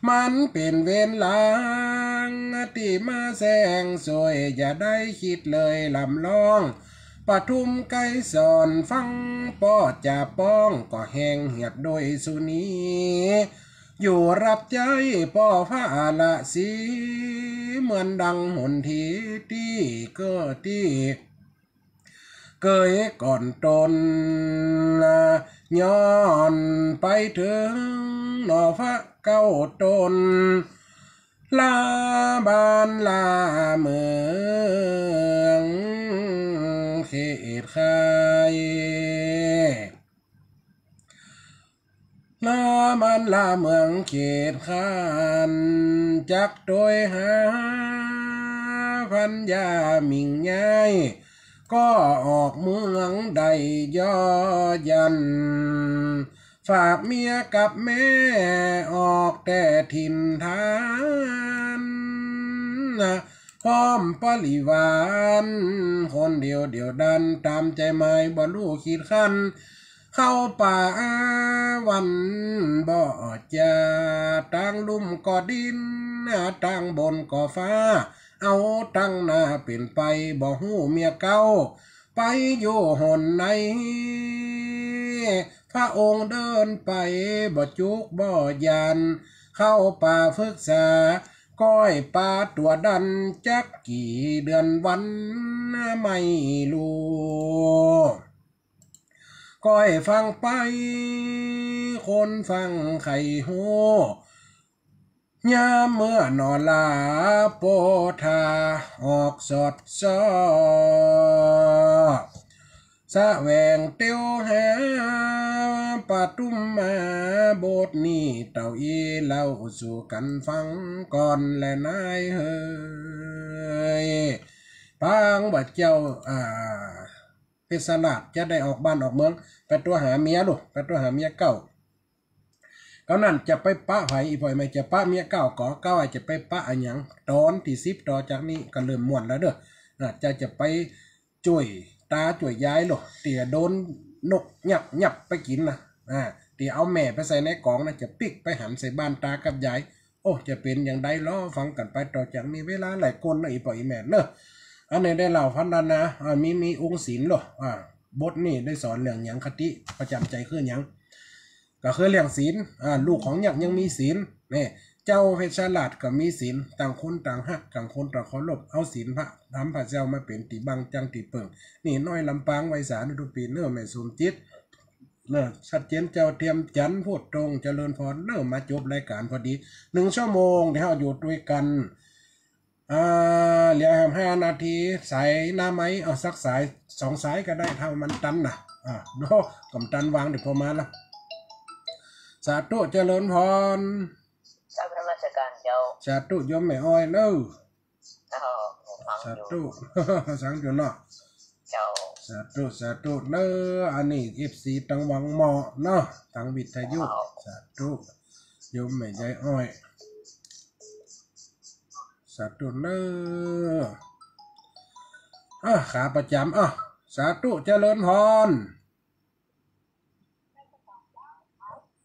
มันเป๋นเวรหลังตี้มาแซง ซ่วยอย่าได้คิดเลยลำลอง ปทุมไกรสรฟังป้อจะป้อง ก็แห้งเหียดโดยสุนี อยู่รับใจ๊ป้อพระฤาษี เหมือนดังหนทีตี้เกยตี้ เกยก่อนตน ย้อนไปเถิงหน่อพระเก้าต๋น ลาบ้านลาเมืองเขตค่าย ลาบ้านลาเมืองเขตค่าย จักโตยหาพัญญาหมิ่งใหญ่ ก็ออกเมืองได้ย่อหยั่น ฝากเมียกับแม่ออกแต่ถิ่นฐาน พร้อมบริวารคนเดียวเดี่ยวดาย ต๋ามใจ๋หมายบ่ฮู้ขีดขั้น เข้าป่าวันบ่จะ ตางลุ่มก็ดิน ตางบนก็ฟ้า เอาตังหน้าเป๋นไป บ่ฮู้เมียเก๊า ไปอยู่หนไหน พระองค์เดินไปบ่จุกบ่ย่าน เข้าป่าฝึกษา ก้อยปาตั๋วดัน จักกี่เดือนวันไม่ฮู้ ก้อยฟังไป คนฟังใค่ฮู้ ยามเมื่อหนอลาโปธา ออกสอดซ้อ แสวงเตียวหา ตุ้มมาบทนี้เต้าอี้เล่าสู่กั๋นฟังก่อนแลนายเหย ปางว่าเจ้า อ่า เพชรราชจะได้ออกบ้านออกเมือง ไปตั๋วหาเมียลูก ไปตั๋วหาเมียเก่า ก็นั้นจะไปปะใผ อี่ป้ออี่แม่ จะปะเมียเก่าก่อ ก็ว่าจะไปปะอะหยัง ต๋อนตี้สิบต่อจากนี้ก็เริ่มม่วนแล้วเน่อ อ่า จะ จะไปจ้วยต๋าจ้วยยายลูก ตี้โดนนกยับยับไปกิ๋นนะ อ่า ตี้เอาแม่ไปใส่ในก๋องนะ จะปิ๊กไปหันใส่บ้านต๋ากับยาย โอ้ จะเป๋นอย่างใดลอฟังกั๋นไปต่อจากนี้ เวลาหลายก้นเน่อ อี่ป้ออี่แม่เน่อ อันนี้ได้เล่าพันล้านนา อ่า มี มีองค์ศีลลูก อ่า บทนี้ได้สอนเรื่องหยัง คติประจ๋ำใจ๋คือหยัง ก็คือเรื่องศีล อ่า ลูกของยักษ์ยังมีศีล นี่ เจ้าเพชรราชก็มีศีล ต่างคนต่างฮัก ต่างคนต่างเคารพ เอาศีลพระธรรมพระเจ้ามาเป๋นตี้บังจังตี้เปิง นี่น้อยลำปางไหว้สาในทุกปี๋เน่อ แม่สมจิต เน่อ ชัดเจน เจ้าเทียมจันทร์ พูดตรง เจริญพรเน่อ มาจบรายก๋านพอดี นึ่งชั่วโมงตี้เฮาอยู่ตวยกั๋น อ่า เหลือแหมห้านาที สายหน้าไมค์ เอาสักสายสองสายก็ได้ ถ้ามันตันนะ อ่า เนาะ ก็บ่ตันวาง เดี๋ยวพอมาละ สาธุ เจริญพร กราบนมัสก๋านเจ้า สาธุ โยมแม่อ้อยเน่อ เจ้า ฟังอยู่ สาธุ ฟังอยู่เนาะ เจ้า สาธุ สาธุเน่อ อันนี้ เอฟซี ตังวังหม้อเนาะ ตังวิทยุ เจ้า สาธุ โยมแม่ยายอ้อย สาธุเน่อ อ่ะ ขาประจ๋ำ อ่ะ สาธุ เจริญพร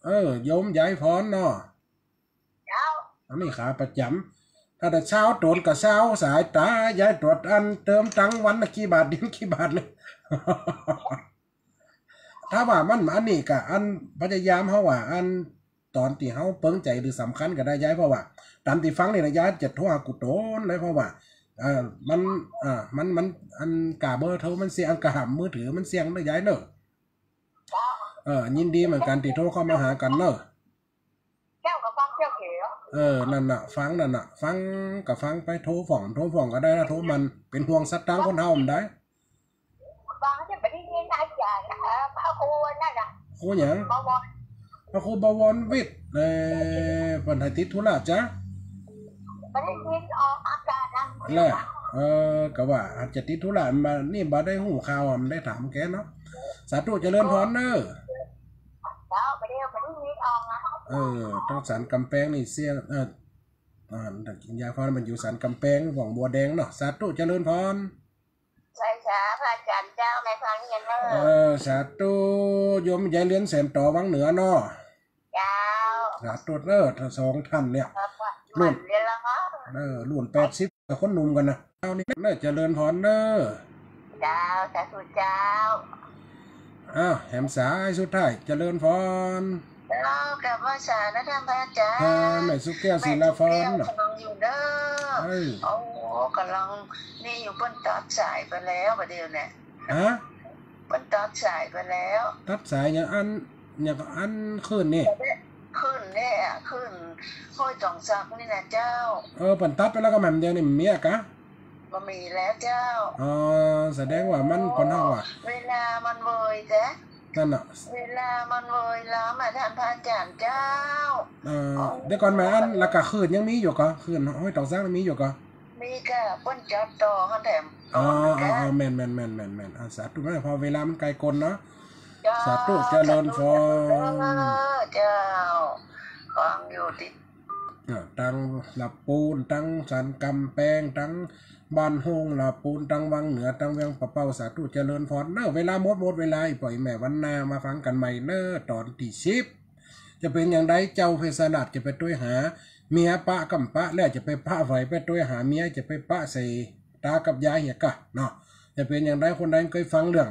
เออ โยมยายพรเนาะ เจ้า อันนี้ขาประจ๋ำ ถ้าแต่เช้าต๋นกับเช้าสายต๋ายายตรวจอันเติมตังค์วันละกี่บาท เดี๋ยวกี่บาทเลย ถ้าว่ามัน อันนี้ก็อันพยายามเฮาว่า อันต๋อนตี้เฮาเปิงใจ๋หรือสำคัญก็ได้ยาย เพราะว่าต๋ามตี้ฟังนี่นะ ยายจะโทรหากู๋ต๋นเลย เพราะว่า เอ่อ มัน อ่า มัน มัน อันก่าเบอร์โทรมันเสี้ยง อันก่ามือถือมันเสี้ยงเน่อยายเน่อ เออ ยินดีเหมือนกั๋นตี้โทรเข้ามาหากั๋นเน่อ เจ้าก็ฟังเจ้าเก๋ เออ นั่นน่ะ ฟังนั่นน่ะ ฟังก็ฟังไป โทรฟ้อง โทรฟ้องก็ได้นะ โทรมัน เป๋นห่วงสตางค์คนเฮามันได้ ฟังจะไม่ได้ยินอาจ๋ารย์ เอ่อ พระครูนั่นน่ะ ครูหยัง บวร พระครูบวรวิทย์ เอ่อ เปิ้นให้ติดธุระจ๊ะ ไม่ได้ยินออกอากาศนะ แหละ เออ ก็ว่าอาจจะติดธุระ มานี่บ่ได้ฮู้ข่าว บ่ได้ถามแกเนาะ สาธุ เจริญพรเน่อ เจ้า บ่ได้ บ่ได้ยินออกนะ เออ ตังสันก๋ำแปงนี่เสี้ยง เออ อ่า ยายพรมันอยู่สันก๋ำแปง หว่องบัวแดงเนาะ สาธุ เจริญพร ใส่สาพระอาจ๋ารย์เจ้า แม่ฟังเฮียนเน่อ เออ สาธุ โยมยายเรือนแสนต่อวังเหนือเนาะ เจ้า สาธุเน่อ ทั้งสองท่านเนี่ย ครับ รุ่น เรียนแล้วเนาะ เออ รุ่นแปดสิบ กับคนหนุ่มกั๋นนะ เอานี่เน่อ เจริญพรเน่อ เจ้า สาธุเจ้า อ้าว แหมสายสุดท้าย เจริญพร เจ้า กราบไหว้สานะท่านพระอาจ๋ารย์ อ่า แม่สุแก้ว แม่สุแก้ว ศิลาพรเนาะ ฟังอยู่เน่อ เออ โอ้ ก๋ำลังนี่อยู่ เปิ้นตัดสายไปแล้ว บ่าเดี่ยวเนี่ย ฮะ เปิ้นตัดสายไปแล้ว ตัดสายอย่างอัน อย่างอันคลื่นนี่ คลื่นเนี่ย คลื่นห้วยตองสักนี่นะเจ้า เออ เปิ้นตัดไปแล้วก็แหมเดี๋ยวนี้บ่มีอะกะ บ่มีแล้วเจ้า อ๋อ แสดงว่ามัน โอ้ เปิ้นฮ้องว่า เวลามันเวยแต๊ นั่นน่ะ เวลามันเวยล้ำอะท่านพระอาจ๋ารย์เจ้า เออ อ๋อ เดี๋ยวก่อนแหม อัน แล้วก็คลื่นยังมีอยู่ก่อ คลื่นห้วยตองสักมีอยู่ก่อ มีกะ เปิ้นจัดต่อหั้นแถม อ๋อ อ๋อ อ๋อ แม่น แม่น แม่น แม่น แม่น อ่า สาธุ แม่น เพราะเวลามันใก้ก้นเนาะ เจ้า สาธุ เจริญพร เจ้า ฟังอยู่ตี้ อ่า ตังละปูน ตังสันก๋ำแปง ตังบ้านโฮงละปูน ตังวังเหนือ ตังเวียงป่าเป้า สาธุ เจริญพรเน่อ เวลาหมด หมดเวลา อี่ป้ออี่แม่ วันหน้ามาฟังกั๋นใหม่เน่อ ต๋อนตี้สิบ จะเป๋นอย่างใด เจ้าเพชรราชจะไปตวยหาเมียปะกำปะ แล้วจะไปปะใผ ไปตวยหาเมีย จะไปปะใส่ต๋ากับยายเหียกะเนาะ จะเป๋นอย่างใด คนใดเกยฟังเรื่อง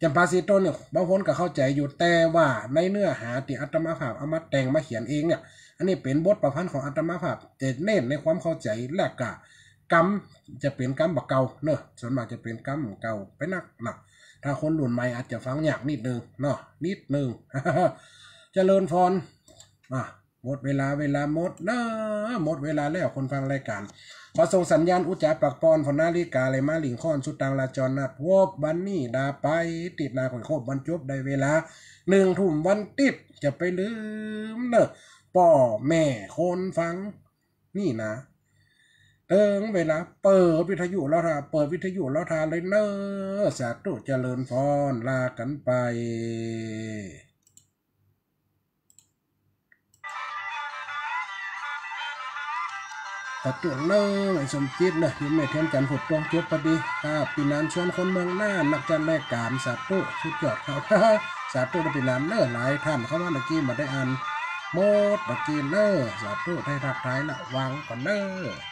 จ๋ำปาสีต้นเนี่ย บางคนก็เข้าใจ๋อยู่ แต่ว่าในเนื้อหาตี้อาตมาภาพเอามาแต่งมาเขียนเองเนี่ย อันนี้เป๋นบทประพันธ์ของอาตมาภาพ จะเน้นในความเข้าใจ๋ และกะกำจะเป๋นกำบ่าเก่าเนาะ ส่วนมากจะเป๋นกำเก่าไปนักเนาะ ถ้าคนรุ่นใหม่อาจจะฟังยากนิดนึ่งเนาะ นิดนึ่ง เจริญพร อ่ะ หมดเวลา เวลาหมดเน่อ หมดเวลาแล้ว คนฟังรายก๋าน ขอส่งสัญญาณอู้จ๋าปากปอน ผ่อนนาฬิกา ไหลมาหลิ้งค่อน สุดตางราจรนัด พบวันนี้ดาไป ติ๊ดหน้าค่อยคบวันจบ ได้เวลา นึ่งทุ่มวันติ๊ด จะไปลืมเน่อ ป้อแม่คนฟัง นี่นะ เถิงเวลาเปิดวิทยุแล้วท่า เปิดวิทยุแล้วท่าเลยเน่อ สาธุ เจริญพร ลากั๋นไป สาธุเน่อ ไอ้สมจิตเน่อ โยมแม่เทียนจันทร์ ผุดตรงจบพอดี ครับ ปี้หนานชวนคนเมืองน่าน นักจัดรายก๋าน สาธุ สุดยอดครับ สาธุเน่อปี้หนานเน่อ หลายท่านเข้ามาเมื่อกี้บ่ได้อ่านหมดเมื่อกี้เน่อ สาธุ ได้ทักทายละ วางก่อนเน่อ